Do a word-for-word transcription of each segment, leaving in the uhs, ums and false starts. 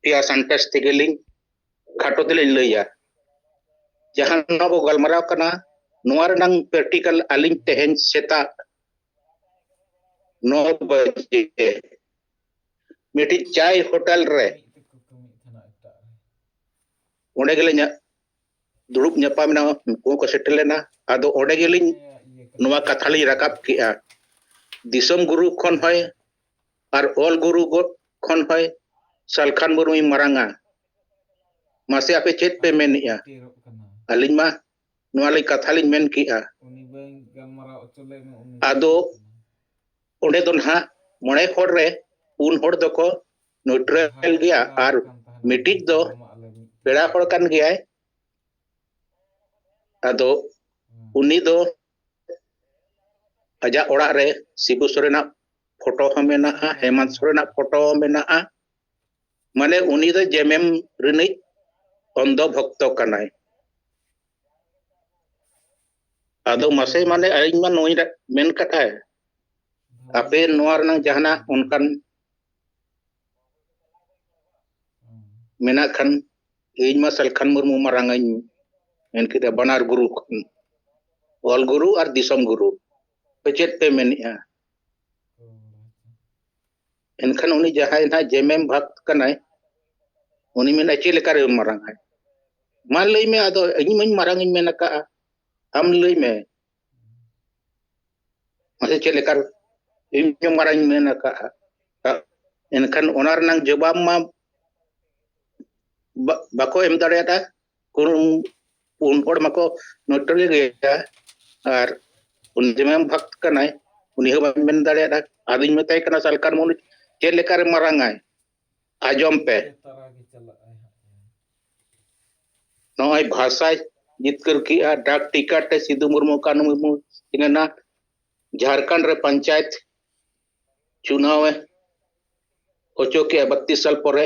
ᱯᱮᱭᱟ ᱥᱮᱱᱴᱮᱱᱥ ᱛᱮᱜᱮ ᱞᱤᱧ ᱠᱷᱟᱴᱚ ᱛᱮᱞᱤᱧ ᱞᱟᱹᱭᱟ᱾ ᱡᱟᱦᱟᱸ ᱱᱚᱣᱟ ᱵᱚ ᱜᱟᱞᱢᱟᱨᱟᱣ ᱠᱟᱱᱟ, ᱱᱚᱣᱟ ᱨᱮᱱᱟᱝ ᱯᱨᱮᱠᱴᱤᱠᱟᱞ ᱟᱹᱞᱤᱧ ᱛᱮᱦᱮᱧ ᱥᱮᱛᱟᱜ ᱱᱚ ᱵᱟᱡᱮ ᱢᱤᱫᱴᱤᱡ ᱪᱟᱭ ᱦᱳᱴᱮᱞ ᱨᱮ ᱚᱸᱰᱮ ᱜᱮᱞᱮ ᱧᱟ-, ᱫᱩᱲᱩᱵ ᱧᱟᱯᱟᱢ ᱮᱱᱟ, ᱩᱱᱠᱩ ᱦᱚᱸᱠᱚ ᱥᱮᱴᱮᱨ ᱞᱮᱱᱟ᱾ ᱟᱫᱚ ᱚᱸᱰᱮ ᱜᱮᱞᱤᱧ ᱱᱚᱣᱟ ᱠᱟᱛᱷᱟ ᱞᱤᱧ ᱨᱟᱠᱟᱵ ᱠᱮᱜᱼᱟ, ᱫᱤᱥᱚᱢ ᱜᱩᱨᱩ ᱠᱷᱚᱱ ᱦᱚᱸᱭ ᱟᱨ ᱚᱞ ᱜᱩᱨᱩ ᱜᱚ-, ᱠᱷᱚᱱ ᱦᱚᱸᱭ ᱥᱟᱞᱠᱷᱟᱱ ᱢᱩᱨᱢᱩᱭ ᱢᱟᱨᱟᱝᱟ᱾ ᱢᱟᱥᱮ ᱟᱯᱮ ᱪᱮᱫ ᱯᱮ ᱢᱮᱱᱮᱜᱼᱟ? ᱟᱹᱞᱤᱧ ᱢᱟ ᱱᱚᱣᱟ ᱞᱤᱧ ᱠᱟᱛᱷᱟ ᱞᱤᱧ ᱢᱮᱱ ᱠᱮᱜᱼᱟ᱾ ᱟᱫᱚ ᱚᱸᱰᱮ ᱫᱚ ᱱᱟᱦᱟᱜ ᱢᱚᱬᱮ ᱦᱚᱲ ᱨᱮ ᱯᱩᱱ ᱦᱚᱲ ᱫᱚᱠᱚ ᱱᱤᱭᱩᱴᱨᱟᱞ ᱜᱮᱭᱟ ᱟᱨ ᱢᱤᱫᱴᱤᱡ ᱫᱚ ᱯᱮᱲᱟ ᱦᱚᱲ ᱠᱟᱱ ᱜᱮᱭᱟᱭ᱾ ᱟᱫᱚ ᱩᱱᱤ ᱫᱚ ᱟᱡᱟᱜ ᱚᱲᱟᱜ ᱨᱮ ᱥᱤᱵᱩ ᱥᱚᱨᱮᱱᱟᱜ ᱯᱷᱳᱴᱳ ᱦᱚᱸ ᱢᱮᱱᱟᱜᱼᱟ, ᱦᱮᱢᱟᱱᱛ ᱥᱚᱨᱮᱱᱟᱜ ᱯᱷᱳᱴᱳ ᱦᱚᱸ ᱢᱮᱱᱟᱜᱼᱟ᱾ ᱢᱟᱱᱮ ᱩᱱᱤ ᱫᱚ ᱡᱮᱢᱮᱢ ᱨᱤᱱᱤᱡ ᱚᱱᱫᱷᱚ ᱵᱷᱚᱠᱛᱚ ᱠᱟᱱᱟᱭ᱾ ᱟᱫᱚ ᱢᱟᱥᱮ, ᱢᱟᱱᱮ ᱤᱧ ᱢᱟ ᱱᱚᱣᱟᱧ ᱨᱟ-, ᱢᱮᱱ ᱠᱟᱛᱷᱟᱭ, ᱟᱯᱮ ᱱᱚᱣᱟ ᱨᱮᱱᱟᱜ ᱡᱟᱦᱟᱱᱟᱜ ᱚᱱᱠᱟᱱ ᱢᱮᱱᱟᱜ ᱠᱷᱟᱱ, ᱤᱧ ᱢᱟ ᱥᱟᱞᱠᱷᱟᱱ ᱢᱩᱨᱢᱩ ᱢᱟᱨᱟᱝ ᱤᱧ ᱢᱮᱱ ᱠᱮᱫᱟ, ᱵᱟᱱᱟᱨ ᱜᱩᱨᱩ ᱠᱷᱚᱱ, ᱚᱞ ᱜᱩᱨᱩ ᱟᱨ ᱫᱤᱥᱚᱢ ᱜᱩᱨᱩ᱾ ᱯᱮ ᱪᱮᱫ ᱯᱮ ᱢᱮᱱᱮᱜᱼᱟ? ᱮᱱᱠᱷᱟᱱ ᱩᱱᱤ ᱡᱟᱦᱟᱸᱭ ᱱᱟᱦᱟᱜ ᱡᱮᱢᱮᱢ ᱵᱷᱟᱠᱛ ᱠᱟᱱᱟᱭ, ᱩᱱᱤ ᱢᱮᱱᱟ, "ᱪᱮᱫ ᱞᱮᱠᱟᱨᱮ ᱢᱟᱨᱟᱝ ᱟᱭ? ᱢᱟ ᱞᱟᱹᱭ ᱢᱮ, ᱟᱫᱚ ᱤᱧ ᱢᱟᱧ ᱢᱟᱨᱟᱝ ᱤᱧ ᱢᱮᱱ ᱟᱠᱟᱜᱼᱟ, ᱟᱢ ᱞᱟᱹᱭ ᱢᱮ, ᱢᱟᱥᱮ ᱪᱮᱫ ᱞᱮᱠᱟ?" ᱤᱧ ᱦᱚᱸ ᱢᱟᱨᱟᱝ ᱤᱧ ᱢᱮᱱ ᱟᱠᱟᱜᱼᱟ᱾ ᱮᱱᱠᱷᱟᱱ ᱚᱱᱟ ᱨᱮᱱᱟᱜ ᱡᱚᱵᱟᱵ ᱢᱟ ᱵᱟ-, ᱵᱟᱠᱚ ᱮᱢ ᱫᱟᱲᱮᱭᱟᱫᱟ᱾ ᱠᱩᱱ-, ᱯᱩᱱ ᱦᱚᱲ ᱢᱟᱠᱚ ᱱᱚᱴᱨᱤ ᱜᱮᱭᱟ, ᱟᱨ ᱩᱱᱤ ᱡᱮᱢᱮᱢ ᱵᱷᱟᱠᱛ ᱠᱟᱱᱟᱭ, ᱩᱱᱤ ᱦᱚᱸ ᱵᱟᱭ ᱢᱮᱱ ᱫᱟᱲᱮᱭᱟᱫᱟ᱾ ᱟᱫᱚᱧ ᱢᱮᱛᱟᱭ ᱠᱟᱱᱟ, "ᱥᱟᱞᱠᱷᱟᱱ ᱢᱩᱨᱢᱩ ᱪᱮᱫ ᱞᱮᱠᱟᱨᱮ ᱢᱟᱨᱟᱝ ᱟᱭ? ᱟᱸᱡᱚᱢ ᱯᱮ, ᱱᱚᱜᱼᱚᱭ ᱵᱷᱟᱥᱟᱭ ᱡᱤᱛᱠᱟᱹᱨ ᱠᱮᱜᱼᱟ, ᱰᱟᱠ ᱴᱤᱠᱟᱴ ᱛᱮ ᱥᱤᱫᱩ ᱢᱩᱨᱢᱩ, ᱠᱟᱹᱱᱦᱩ ᱢᱩᱨᱢᱩ ᱠᱤᱱ ᱮᱱᱟ, ᱡᱷᱟᱲᱠᱷᱚᱸᱰ ᱨᱮ ᱯᱚᱧᱪᱟᱭᱮᱛ ᱪᱩᱱᱟᱣ ᱮ ᱦᱚᱪᱚ ᱠᱮᱜᱼᱟ ᱵᱟᱛᱛᱤᱥ ᱥᱟᱞ ᱯᱚᱨᱮ᱾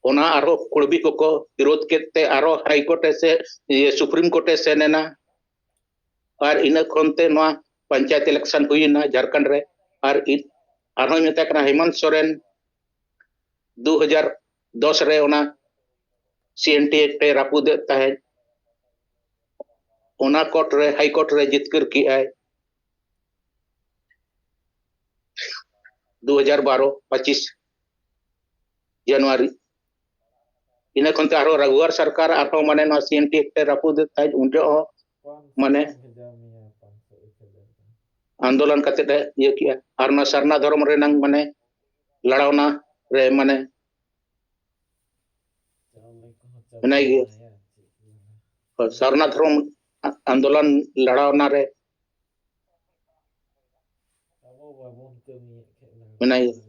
ᱚᱱᱟ ᱟᱨᱦᱚᱸ ᱠᱩᱲᱵᱤ ᱠᱚᱠᱚ ᱵᱤᱨᱳᱫ ᱠᱮᱫ ᱛᱮ ᱟᱨᱦᱚᱸ ᱦᱟᱭ ᱠᱳᱨᱴ ᱮ ᱥᱮ, ᱤᱭᱟᱹ, ᱥᱩᱯᱨᱤᱢ ᱠᱳᱨᱴ ᱮ ᱥᱮᱱ ᱮᱱᱟ᱾ ᱟᱨ ᱤᱱᱟᱹ ᱠᱷᱚᱱ ᱛᱮ ᱱᱚᱣᱟ ᱯᱚᱧᱪᱟᱭᱮᱛ ᱤᱞᱮᱠᱥᱚᱱ ᱦᱩᱭᱮᱱᱟ ᱡᱷᱟᱲᱠᱷᱚᱸᱰ ᱨᱮ᱾ ᱟᱨ ᱤ-, ᱟᱨᱦᱚᱸᱧ ᱢᱮᱛᱟᱭ ᱠᱟᱱᱟ, ᱦᱮᱢᱚᱱᱛ ᱥᱚᱨᱮᱱ ᱫᱩ ᱦᱟᱡᱟᱨ ᱫᱚᱥ ᱨᱮ ᱚᱱᱟ ᱥᱤ ᱮᱱ ᱴᱤ ᱮᱠᱴ ᱮ ᱨᱟᱹᱯᱩᱫᱮᱫ ᱛᱟᱦᱮᱸᱫ, ᱚᱱᱟ ᱠᱳᱨᱴ ᱨᱮ, ᱦᱟᱭ ᱠᱳᱨᱴ ᱨᱮ ᱡᱤᱛᱠᱟᱹᱨ ᱠᱮᱜᱼᱟᱭ ᱫᱩ ᱦᱟᱡᱟᱨ ᱵᱟᱨᱚ ᱯᱚᱸᱪᱤᱥ ᱡᱟᱱᱩᱣᱟᱨᱤ᱾ ᱤᱱᱟᱹ ᱠᱷᱚᱱ ᱛᱮ ᱟᱨᱦᱚᱸ ᱨᱟᱜᱷᱩᱣᱟᱨ ᱥᱚᱨᱠᱟᱨ ᱟᱨᱦᱚᱸ ᱢᱟᱱᱮ ᱱᱚᱣᱟ ᱥᱤ ᱮᱱ ᱴᱤ ᱮᱠᱴ ᱮ ᱨᱟᱹᱯᱩᱫᱮᱫ ᱛᱟᱦᱮᱸᱫ, ᱩᱱ ᱡᱚᱦᱚᱜ ᱦᱚᱸ ᱢᱟᱱᱮ ᱟᱱᱫᱳᱞᱚᱱ ᱠᱟᱛᱮ ᱮ ᱤᱭᱟᱹ ᱠᱮᱜᱼᱟ᱾ ᱟᱨ ᱚᱱᱟ ᱥᱟᱨᱱᱟ ᱫᱷᱚᱨᱚᱢ ᱨᱮᱱᱟᱝ ᱢᱟᱱᱮ ᱞᱟᱲᱟᱣᱱᱟ ᱨᱮ ᱢᱟᱱᱮ ᱢᱮᱱᱟᱭ ᱜᱮᱭᱟ᱾ ᱥᱟᱨᱱᱟ ᱫᱷᱚᱨᱚᱢ ᱟ-, ᱟᱱᱫᱳᱞᱚᱱ ᱞᱟᱲᱟᱣᱱᱟ ᱨᱮ ᱢᱮᱱᱟᱭ ᱜᱮᱭᱟ᱾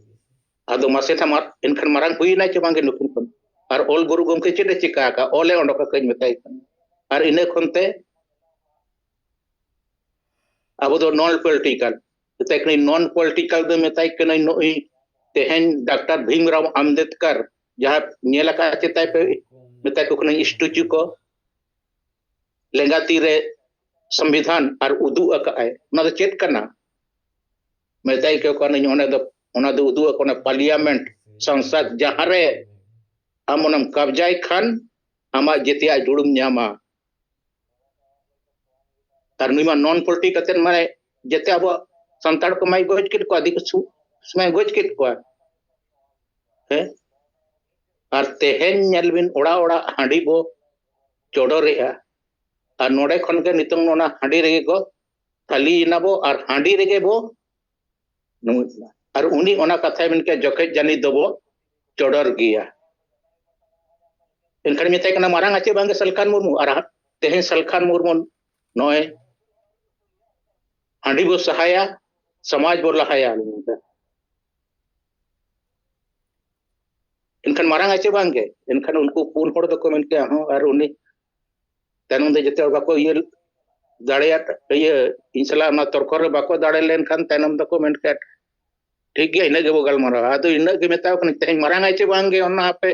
ᱟᱫᱚ ᱢᱟᱥᱮ ᱛᱷᱟ ᱢᱟ-, ᱮᱱᱠᱷᱟᱱ ᱢᱟᱨᱟᱝ ᱦᱩᱭᱱᱟᱭ ᱪᱮ ᱵᱟᱝᱜᱮ ᱱᱩᱠᱤᱱ ᱠᱷᱚᱱ? ᱟᱨ ᱚᱞ ᱜᱩᱨᱩ ᱜᱚᱢᱠᱮ ᱪᱮᱫ ᱮ ᱪᱤᱠᱟ ᱟᱠᱟᱫ? ᱚᱞ ᱮ ᱚᱰᱚᱠ ᱟᱠᱟᱫ ᱢᱮᱛᱟᱭ ᱠᱟᱱᱟ᱾ ᱟᱨ ᱤᱱᱟᱹ ᱠᱷᱚᱱ ᱛᱮ ᱟᱵᱚ ᱫᱚ ᱱᱚᱱ ᱯᱚᱞᱤᱴᱤᱠᱟᱞ, ᱢᱮᱛᱟᱭ ᱠᱟᱹᱱᱟᱹᱧ ᱱᱚᱱ ᱯᱚᱞᱤᱴᱤᱠᱟᱞ ᱫᱚ ᱢᱮᱛᱟᱭ ᱠᱟᱹᱱᱟᱹᱧ ᱱᱩᱭ ᱛᱮᱦᱮᱧ ᱰᱟᱠᱛᱟᱨ ᱵᱷᱤᱢᱨᱟᱣ ᱟᱢᱵᱮᱫᱠᱟᱨ ᱡᱟᱦᱟᱸ ᱧᱮᱞ ᱟᱠᱟᱫ ᱪᱮᱛᱟᱭ ᱯᱮ, ᱢᱮᱛᱟᱭ ᱠᱚ ᱠᱟᱹᱱᱟᱹᱧ ᱥᱴᱩᱪᱩ ᱠᱚ, ᱞᱮᱸᱜᱟ ᱛᱤ ᱨᱮ ᱥᱚᱝᱵᱤᱫᱷᱟᱱ ᱟᱨ ᱩᱫᱩᱜ ᱟᱠᱟᱫ ᱟᱭ, ᱚᱱᱟ ᱫᱚ ᱪᱮᱫ ᱠᱟᱱᱟ? ᱢᱮᱛᱟᱭ ᱠᱚ ᱠᱟᱹᱱᱟᱹᱧ ᱚᱱᱟ ᱫᱚ, ᱚᱱᱟ ᱫᱚ ᱩᱫᱩᱜ ᱟᱠᱚ ᱚᱱᱟ ᱯᱟᱨᱞᱤᱭᱟᱢᱮᱱᱴ, ᱥᱚᱝᱥᱚᱫ, ᱡᱟᱦᱟᱸ ᱨᱮ ᱟᱢ ᱚᱱᱟᱢ ᱠᱟᱵᱡᱟᱭ ᱠᱷᱟᱱ ᱟᱢᱟᱜ ᱡᱮᱛᱮᱭᱟᱜ ᱡᱩᱲᱩᱢ ᱧᱟᱢᱟ᱾ ᱟᱨ ᱱᱩᱭ ᱢᱟ ᱱᱚᱱ ᱯᱚᱞᱤᱴᱤᱠ ᱠᱟᱛᱮ ᱢᱟᱱᱮ ᱡᱮᱛᱮ ᱟᱵᱚ ᱥᱟᱱᱛᱟᱲ ᱠᱚ ᱢᱟᱭ ᱜᱚᱡ ᱠᱮᱫ ᱠᱚᱣᱟ, ᱫᱤᱠᱩ ᱥᱩ-, ᱢᱟᱭ ᱜᱚᱡ ᱠᱮᱫ ᱠᱚᱣᱟ᱾ ᱦᱮᱸ? ᱟᱨ ᱛᱮᱦᱮᱧ ᱧᱮᱞ ᱵᱤᱱ ᱚᱲᱟᱜ ᱚᱲᱟᱜ ᱦᱟᱺᱰᱤ ᱵᱚ ᱪᱚᱰᱚᱨᱮᱜᱼᱟ᱾ ᱟᱨ ᱱᱚᱰᱮ ᱠᱷᱚᱱ ᱜᱮ ᱱᱤᱛᱚᱝ ᱚᱱᱟ ᱦᱟᱺᱰᱤ ᱨᱮᱜᱮ ᱠᱚ ᱛᱟᱹᱞᱤᱭᱮᱱᱟ ᱵᱚ ᱟᱨ ᱦᱟᱺᱰᱤ ᱨᱮᱜᱮ ᱵᱚ ᱱᱩᱭ, ᱟᱨ ᱩᱱᱤ ᱚᱱᱟ ᱠᱟᱛᱷᱟᱭ ᱢᱮᱱ ᱠᱮᱜᱼᱟ, "ᱡᱚᱠᱷᱮᱡ ᱡᱟᱹᱱᱤᱡ ᱫᱚᱵᱚ ᱪᱚᱰᱚᱨ ᱜᱮᱭᱟ᱾" ᱮᱱᱠᱷᱟᱱ ᱢᱮᱛᱟᱭ ᱠᱟᱱᱟ, "ᱢᱟᱨᱟᱝ ᱟᱪᱮ ᱵᱟᱝᱜᱮ ᱥᱟᱞᱠᱷᱟᱱ ᱢᱩᱨᱢᱩ?" ᱟᱨ ᱦᱟ-, ᱛᱮᱦᱮᱧ ᱥᱟᱞᱠᱷᱟᱱ ᱢᱩᱨᱢᱩ ᱱᱚᱜᱼᱚᱭ ᱦᱟᱺᱰᱤ ᱵᱚ ᱥᱟᱦᱟᱭᱟ, ᱥᱚᱢᱟᱡᱽ ᱵᱚ ᱞᱟᱦᱟᱭᱟ᱾ ᱮᱱᱠᱷᱟᱱ ᱢᱟᱨᱟᱝ ᱟᱪᱮ ᱵᱟᱝᱜᱮ? ᱮᱱᱠᱷᱟᱱ ᱩᱱᱠᱩ ᱯᱩᱱ ᱦᱚᱲ ᱫᱚᱠᱚ ᱢᱮᱱ ᱠᱮᱜᱼᱟ, "ᱦᱚᱸ", ᱟᱨ ᱩᱱᱤ ᱛᱟᱭᱱᱚᱢ ᱫᱚ ᱡᱚᱛᱚ ᱦᱚᱲ ᱵᱟᱠᱚ ᱤᱭᱟᱹ ᱫᱟᱲᱮᱭᱟᱜ, ᱤᱭᱟᱹ, ᱤᱧ ᱥᱟᱞᱟᱜ ᱚᱱᱟ ᱛᱚᱨᱠᱚ ᱨᱮ ᱵᱟᱠᱚ ᱫᱟᱲᱮ ᱞᱮᱱᱠᱷᱟᱱ ᱛᱟᱭᱱᱚᱢ ᱫᱚᱠᱚ ᱢᱮᱱ ᱠᱮᱫ, "ᱴᱷᱤᱠ ᱜᱮᱭᱟ, ᱤᱱᱟᱹᱜ ᱜᱮᱵᱚ ᱜᱟᱞᱢᱟᱨᱟᱣᱟ᱾" ᱟᱫᱚ ᱤᱱᱟᱹᱜ ᱜᱮ ᱢᱮᱛᱟᱣ ᱠᱟᱹᱱᱟᱹᱧ, ᱛᱮᱦᱮᱧ ᱢᱟᱨᱟᱝ ᱟᱭ ᱪᱮ ᱵᱟᱝ ᱜᱮ ᱚᱱᱟ ᱟᱯᱮ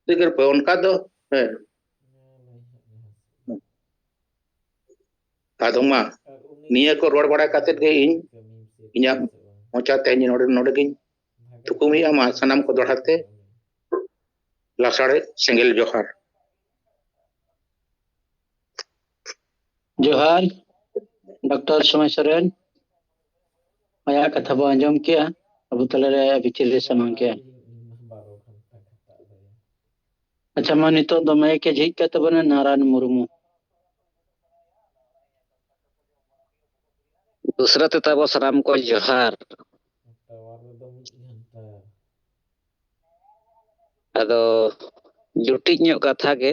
ᱫᱤᱠ ᱨᱮᱯᱮ, ᱚᱱᱠᱟ ᱫᱚ, ᱦᱮᱸ᱾ ᱟᱫᱚ ᱢᱟ, ᱱᱤᱭᱟᱹ ᱠᱚ ᱨᱚᱲ ᱵᱟᱲᱟ ᱠᱟᱛᱮᱫ ᱜᱮ ᱤᱧ ᱤᱧᱟᱹᱜ ᱢᱚᱪᱟ ᱛᱮᱦᱮᱧ ᱱᱚᱰᱮ, ᱱᱚᱰᱮ ᱜᱤᱧ ᱛᱷᱩᱠᱩᱢᱮᱜᱼᱟ᱾ ᱢᱟ ᱥᱟᱱᱟᱢ ᱠᱚ ᱫᱚᱦᱲᱟ ᱛᱮ ᱞᱟᱥᱟᱲᱦᱮᱫ ᱥᱮᱸᱜᱮᱞ ᱡᱚᱦᱟᱨ᱾ ᱡᱚᱦᱟᱨ, ᱰᱚᱠᱴᱚᱨ ᱥᱚᱢᱟᱭ ᱥᱚᱨᱮᱱ᱾ ᱟᱭᱟᱜ ᱠᱟᱛᱷᱟ ᱵᱚ ᱟᱸᱡᱚᱢ ᱠᱮᱜᱼᱟ, ᱟᱵᱚ ᱛᱟᱞᱟᱨᱮ ᱵᱤᱪᱟᱹᱨ ᱮ ᱥᱟᱢᱟᱝ ᱠᱮᱜᱼᱟ᱾ ᱟᱪᱪᱷᱟ, ᱢᱟ ᱱᱤᱛᱚᱜ ᱫᱚ ᱢᱟᱭᱤᱠ ᱮ ᱡᱷᱤᱡ ᱠᱟᱜ ᱛᱟᱵᱚᱱᱟ ᱱᱟᱨᱟᱭᱚᱱ ᱢᱩᱨᱢᱩ᱾ ᱫᱚᱥᱨᱟ ᱛᱮ ᱛᱟᱵᱚ ᱥᱟᱱᱟᱢ ᱠᱚ ᱡᱚᱦᱟᱨ᱾ ᱟᱫᱚ ᱡᱩᱴᱤᱡ ᱧᱚᱜ ᱠᱟᱛᱷᱟ ᱜᱮ,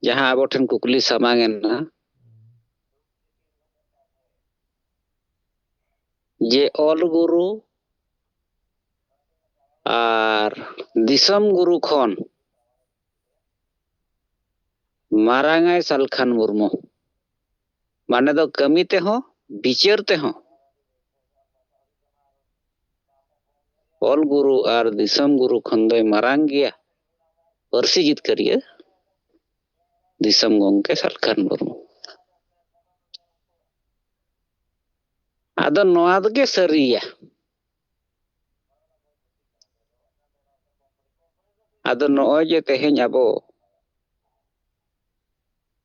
ᱡᱟᱦᱟᱸ ᱟᱵᱚ ᱴᱷᱮᱱ ᱠᱩᱠᱞᱤ ᱥᱟᱢᱟᱝ ᱮᱱᱟ, ᱡᱮ ᱚᱞ ᱜᱩᱨᱩ ᱟᱨ ᱫᱤᱥᱚᱢ ᱜᱩᱨᱩ ᱠᱷᱚᱱ ᱢᱟᱨᱟᱝᱟᱭ ᱥᱟᱞᱠᱷᱟᱱ ᱢᱩᱨᱢᱩ᱾ ᱢᱟᱱᱮ ᱫᱚ ᱠᱟᱹᱢᱤ ᱛᱮᱦᱚᱸ, ᱵᱤᱪᱟᱹᱨ ᱛᱮᱦᱚᱸ ᱚᱞ ᱜᱩᱨᱩ ᱟᱨ ᱫᱤᱥᱚᱢ ᱜᱩᱨᱩ ᱠᱷᱚᱱ ᱫᱚᱭ ᱢᱟᱨᱟᱝ ᱜᱮᱭᱟ ᱯᱟᱹᱨᱥᱤ ᱡᱤᱛᱠᱟᱹᱨᱤᱭᱟᱹ ᱫᱤᱥᱚᱢ ᱜᱚᱢᱠᱮ ᱥᱟᱞᱠᱷᱟᱱ ᱢᱩᱨᱢᱩ᱾ ᱟᱫᱚ ᱱᱚᱣᱟ ᱫᱚᱜᱮ ᱥᱟᱹᱨᱤᱭᱟ᱾ ᱟᱫᱚ ᱱᱚᱜᱼᱚᱭ ᱡᱮ ᱛᱮᱦᱮᱧ ᱟᱵᱚ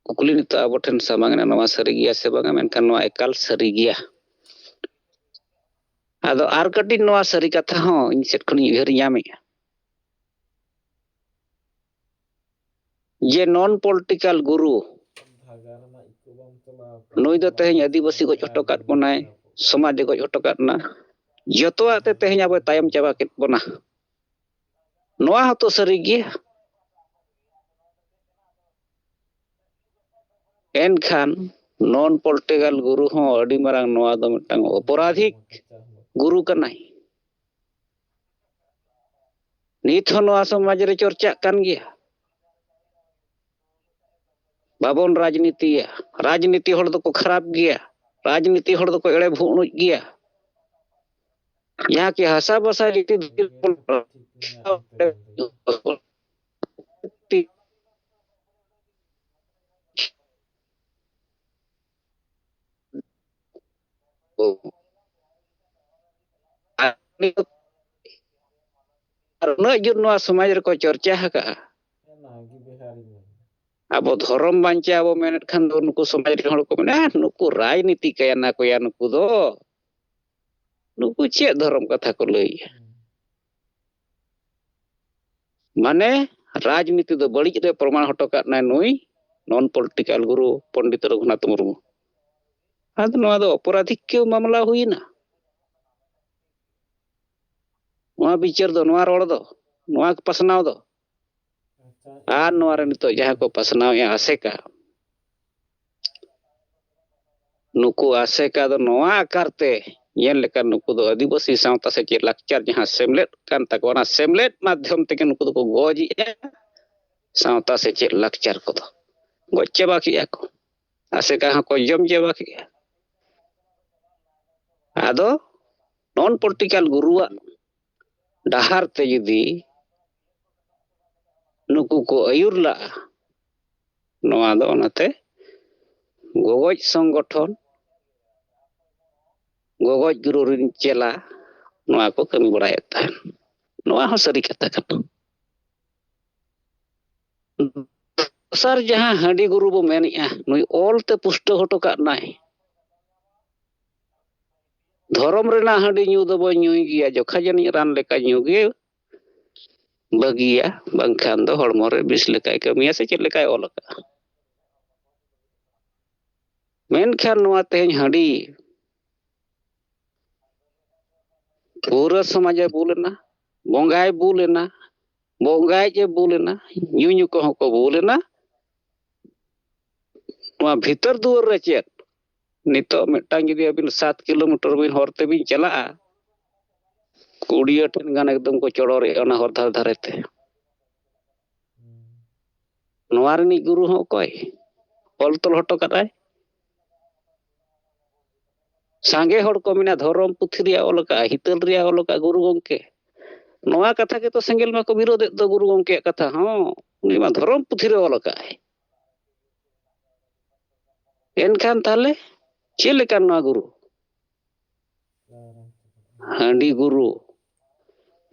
ᱠᱩᱠᱞᱤ ᱱᱤᱛᱚᱜ ᱟᱵᱚ ᱴᱷᱮᱱ ᱥᱟᱢᱟᱝ ᱮᱱᱟ, ᱱᱚᱣᱟ ᱥᱟᱹᱨᱤ ᱜᱮᱭᱟ ᱥᱮ ᱵᱟᱝᱟ? ᱢᱮᱱᱠᱷᱟᱱ ᱱᱚᱣᱟ ᱮᱠᱟᱞ ᱥᱟᱹᱨᱤ ᱜᱮᱭᱟ᱾ ᱟᱫᱚ ᱟᱨ ᱠᱟᱹᱴᱤᱡ ᱱᱚᱣᱟ ᱥᱟᱹᱨᱤ ᱠᱟᱛᱷᱟ ᱦᱚᱸ ᱤᱧ ᱥᱮᱫ ᱠᱷᱚᱱᱤᱧ ᱩᱭᱦᱟᱹᱨ ᱧᱟᱢᱮᱫᱼᱟ, ᱡᱮ ᱱᱚᱱ ᱯᱚᱞᱤᱴᱤᱠᱟᱞ ᱜᱩᱨᱩ, ᱱᱩᱭ ᱫᱚ ᱛᱮᱦᱮᱧ ᱟᱹᱫᱤᱵᱟᱹᱥᱤ ᱜᱚᱡ ᱦᱚᱴᱚ ᱠᱟᱫ ᱵᱚᱱᱟᱭ, ᱥᱚᱢᱟᱡᱽ ᱮ ᱜᱚᱡ ᱦᱚᱴᱚ ᱠᱟᱫ ᱵᱚᱱᱟ, ᱡᱚᱛᱚᱣᱟᱜ ᱛᱮ ᱛᱮᱦᱮᱧ ᱟᱵᱚᱭ ᱛᱟᱭᱚᱢ ᱪᱟᱵᱟ ᱠᱮᱫ ᱵᱚᱱᱟ᱾ ᱱᱚᱣᱟ ᱦᱚᱸᱛᱚ ᱥᱟᱹᱨᱤ ᱜᱮᱭᱟ᱾ ᱮᱱᱠᱷᱟᱱ ᱱᱚᱱ ᱯᱚᱞᱤᱴᱤᱠᱟᱞ ᱜᱩᱨᱩ ᱦᱚᱸ ᱟᱹᱰᱤ ᱢᱟᱨᱟᱝ ᱱᱚᱣᱟ ᱫᱚ ᱢᱤᱫᱴᱟᱝ ᱚᱯᱚᱨᱟᱫᱷᱤᱠ ᱜᱩᱨᱩ ᱠᱟᱱᱟᱭ᱾ ᱱᱤᱛ ᱦᱚᱸ ᱱᱚᱣᱟ ᱥᱚᱢᱟᱡᱽ ᱨᱮ ᱪᱚᱨᱪᱟᱜ ᱠᱟᱱ ᱜᱮᱭᱟ᱾ ᱵᱟᱵᱚᱱ ᱨᱟᱡᱽᱱᱤᱛᱤᱭᱟ᱾ ᱨᱟᱡᱽᱱᱤᱛᱤ ᱦᱚᱲ ᱫᱚᱠᱚ ᱠᱷᱟᱨᱟᱯ ᱜᱮᱭᱟ, ᱨᱟᱡᱽᱱᱤᱛᱤ ᱦᱚᱲ ᱫᱚᱠᱚ ᱮᱲᱮ ᱵᱷᱩᱜᱽᱱᱩᱡ ᱜᱮᱭᱟ᱾ ᱡᱟᱦᱟᱸ ᱠᱤ ᱦᱟᱥᱟ ᱵᱷᱟᱥᱟ ᱨᱤᱛᱤ ᱫᱷᱚᱨᱚᱢ ᱟᱨ ᱩᱱᱟᱹᱜ ᱡᱳᱨ ᱱᱚᱣᱟ ᱥᱚᱢᱟᱡᱽ ᱨᱮᱠᱚ ᱪᱚᱨᱪᱟ ᱟᱠᱟᱫᱼᱟ, ᱟᱵᱚ ᱫᱷᱚᱨᱚᱢ ᱵᱟᱧᱪᱟᱣ ᱵᱚ ᱢᱮᱱᱮᱫ ᱠᱷᱟᱱ ᱫᱚ, ᱱᱩᱠᱩ ᱥᱚᱢᱟᱡᱽ ᱨᱮᱱ ᱦᱚᱲ ᱠᱚ ᱢᱮᱱᱟ, "ᱟᱦ, ᱱᱩᱠᱩ ᱨᱟᱡᱽᱱᱤᱛᱤ ᱠᱟᱭᱟ ᱱᱟ ᱠᱚᱭᱟ ᱱᱩᱠᱩ ᱫᱚ, ᱱᱩᱠᱩ ᱪᱮᱫ ᱫᱷᱚᱨᱚᱢ ᱠᱟᱛᱷᱟ ᱠᱚ ᱞᱟᱹᱭᱮᱜᱼᱟ?" ᱢᱟᱱᱮ, ᱨᱟᱡᱽᱱᱤᱛᱤ ᱫᱚ ᱵᱟᱹᱲᱤᱡ ᱨᱮ ᱯᱨᱚᱢᱟᱬ ᱦᱚᱴᱚ ᱠᱟᱜ ᱱᱟᱭ ᱱᱩᱭ ᱱᱚᱱ ᱯᱚᱞᱤᱴᱤᱠᱟᱞ ᱜᱩᱨᱩ ᱯᱚᱱᱰᱤᱛ ᱨᱚᱜᱷᱩᱱᱟᱛᱷ ᱢᱩᱨᱢᱩ᱾ ᱟᱫᱚ ᱱᱚᱣᱟ ᱫᱚ ᱚᱯᱚᱨᱟᱫᱷᱤᱠ ᱠᱮᱣ ᱢᱟᱢᱞᱟ ᱦᱩᱭᱮᱱᱟ᱾ ᱱᱚᱣᱟ ᱵᱤᱪᱟᱹᱨ ᱫᱚ, ᱱᱚᱣᱟ ᱨᱚᱲ ᱫᱚ, ᱱᱚᱣᱟ ᱯᱟᱥᱱᱟᱣ ᱫᱚ, ᱟᱨ ᱱᱚᱣᱟ ᱨᱮ ᱱᱤᱛᱚᱜ ᱡᱟᱦᱟᱸ ᱠᱚ ᱯᱟᱥᱱᱟᱣᱮᱫᱼᱟ ᱟᱥᱮᱠᱟ, ᱱᱩᱠᱩ ᱟᱥᱮᱠᱟ ᱫᱚ ᱱᱚᱣᱟ ᱟᱠᱟᱨ ᱛᱮ ᱧᱮᱞ ᱞᱮᱠᱷᱟᱱ, ᱱᱩᱠᱩ ᱫᱚ ᱟᱹᱫᱤᱵᱟᱹᱥᱤ ᱥᱟᱶᱛᱟ ᱥᱮᱪᱮᱫ ᱞᱟᱠᱪᱟᱨ ᱡᱟᱦᱟᱸ ᱥᱮᱢᱞᱮᱫ ᱠᱟᱱ ᱛᱟᱠᱚᱣᱟ, ᱚᱱᱟ ᱥᱮᱢᱞᱮᱫ ᱢᱟᱫᱽᱫᱷᱚᱢ ᱛᱮᱜᱮ ᱱᱩᱠᱩ ᱫᱚᱠᱚ ᱜᱚᱡᱮᱜᱼᱟ᱾ ᱥᱟᱶᱛᱟ ᱥᱮᱪᱮᱫ ᱞᱟᱠᱪᱟᱨ ᱠᱚᱫᱚ ᱜᱚᱡ ᱪᱟᱵᱟ ᱠᱮᱜᱼᱟ ᱠᱚ, ᱟᱥᱮᱠᱟ ᱦᱚᱸᱠᱚ ᱡᱚᱢ ᱪᱟᱵᱟ ᱠᱮᱜᱼᱟ᱾ ᱟᱫᱚ ᱱᱚᱱ ᱯᱚᱞᱤᱴᱤᱠᱟᱞ ᱜᱩᱨᱩᱣᱟᱜ ᱰᱟᱦᱟᱨ ᱛᱮ ᱡᱩᱫᱤ ᱱᱩᱠᱩ ᱠᱚ ᱟᱹᱭᱩᱨ ᱞᱟᱜᱼᱟ, ᱱᱚᱣᱟ ᱫᱚ ᱚᱱᱟᱛᱮ ᱜᱚᱜᱚᱡ ᱥᱚᱝᱜᱚᱴᱷᱚᱱ, ᱜᱚᱜᱚᱡ ᱜᱩᱨᱩ ᱨᱤᱱ ᱪᱮᱞᱟ ᱱᱚᱣᱟ ᱠᱚ ᱠᱟᱹᱢᱤ ᱵᱟᱲᱟᱭᱮᱫ ᱛᱟᱦᱮᱱ᱾ ᱱᱚᱣᱟ ᱦᱚᱸ ᱥᱟᱹᱨᱤ ᱠᱟᱛᱷᱟ ᱠᱟᱱᱟ᱾ ᱫᱚᱥᱟᱨ ᱡᱟᱦᱟᱸ ᱦᱟᱺᱰᱤ ᱜᱩᱨᱩ ᱵᱚ ᱢᱮᱱᱮᱜᱼᱟ, ᱱᱩᱭ ᱚᱞ ᱛᱮ ᱯᱩᱥᱴᱟᱹᱣ ᱦᱚᱴᱚ ᱠᱟᱜ ᱱᱟᱭ, "ᱫᱷᱚᱨᱚᱢ ᱨᱮᱱᱟᱜ ᱦᱟᱺᱰᱤ ᱧᱩ ᱫᱚᱵᱚ ᱧᱩᱭ ᱜᱮᱭᱟ, ᱡᱚᱠᱷᱟ ᱡᱟᱹᱱᱤᱡ ᱨᱟᱱ ᱞᱮᱠᱟ ᱧᱩ ᱜᱮ ᱵᱷᱟᱹᱜᱤᱭᱟ, ᱵᱟᱝᱠᱷᱟᱱ ᱫᱚ ᱦᱚᱲᱢᱚ ᱨᱮ ᱵᱤᱥ ᱞᱮᱠᱟᱭ ᱠᱟᱹᱢᱤᱭᱟ", ᱥᱮ ᱪᱮᱫ ᱞᱮᱠᱟᱭ ᱚᱞ ᱟᱠᱟᱫᱼᱟ᱾ ᱢᱮᱱᱠᱷᱟᱱ ᱱᱚᱣᱟ ᱛᱮᱦᱮᱧ ᱦᱟᱺᱰᱤ ᱯᱩᱨᱟᱹ ᱥᱚᱢᱟᱡᱮ ᱵᱩᱞ ᱮᱱᱟ, ᱵᱚᱸᱜᱟᱭ ᱵᱩᱞ ᱮᱱᱟ, ᱵᱚᱸᱜᱟᱭᱤᱡ ᱮ ᱵᱩᱞ ᱮᱱᱟ, ᱧᱩᱧᱩ ᱠᱚᱦᱚᱸ ᱠᱚ ᱵᱩᱞ ᱮᱱᱟ᱾ ᱱᱚᱣᱟ ᱵᱷᱤᱛᱟᱹᱨ ᱫᱩᱣᱟᱹᱨ ᱨᱮ ᱪᱮᱫ? ᱱᱤᱛᱚᱜ ᱢᱤᱫᱴᱟᱝ ᱡᱩᱫᱤ ᱟᱹᱵᱤᱱ ᱥᱟᱛ ᱠᱤᱞᱳᱢᱤᱴᱟᱨ ᱵᱤᱱ ᱦᱚᱨ ᱛᱮᱵᱤᱱ ᱪᱟᱞᱟᱜᱼᱟ, ᱠᱩᱲᱤᱭᱟᱹ ᱴᱷᱮᱱ ᱜᱟᱱ ᱮᱠᱫᱚᱢ ᱠᱚ ᱪᱚᱰᱚᱨᱮᱜᱼᱟ ᱚᱱᱟ ᱦᱚᱨ ᱫᱷᱟᱨᱮ ᱫᱷᱟᱨᱮ ᱛᱮ᱾ ᱱᱚᱣᱟ ᱨᱤᱱᱤᱡ ᱜᱩᱨᱩ ᱦᱚᱸ ᱚᱠᱚᱭ? ᱚᱞ ᱛᱚᱞ ᱦᱚᱴᱚ ᱠᱟᱫᱟᱭ᱾ ᱥᱟᱸᱜᱮ ᱦᱚᱲ ᱠᱚ ᱢᱮᱱᱟ, "ᱫᱷᱚᱨᱚᱢ ᱯᱩᱛᱷᱤ ᱨᱮᱭᱟᱜ ᱚᱞ ᱟᱠᱟᱫ, ᱦᱤᱛᱟᱹᱞ ᱨᱮᱭᱟᱜ ᱚᱞ ᱟᱠᱟᱫ ᱜᱩᱨᱩ ᱜᱚᱢᱠᱮ, ᱱᱚᱣᱟ ᱠᱟᱛᱷᱟ ᱜᱮᱛᱚ ᱥᱮᱸᱜᱮᱞ ᱢᱟᱠᱚ ᱵᱤᱨᱳᱫᱮᱫ ᱫᱚ ᱜᱩᱨᱩ ᱜᱚᱢᱠᱮᱭᱟᱜ ᱠᱟᱛᱷᱟ ᱦᱚᱸ, ᱩᱱᱤ ᱢᱟ ᱫᱷᱚᱨᱚᱢ ᱯᱩᱛᱷᱤ ᱨᱮ ᱚᱞ ᱟᱠᱟᱫ ᱟᱭ᱾ ᱮᱱᱠᱷᱟᱱ ᱛᱟᱦᱞᱮ ᱪᱮᱫ ᱞᱮᱠᱟᱱ ᱱᱚᱣᱟ ᱜᱩᱨᱩ?" ᱦᱟᱺᱰᱤ ᱜᱩᱨᱩ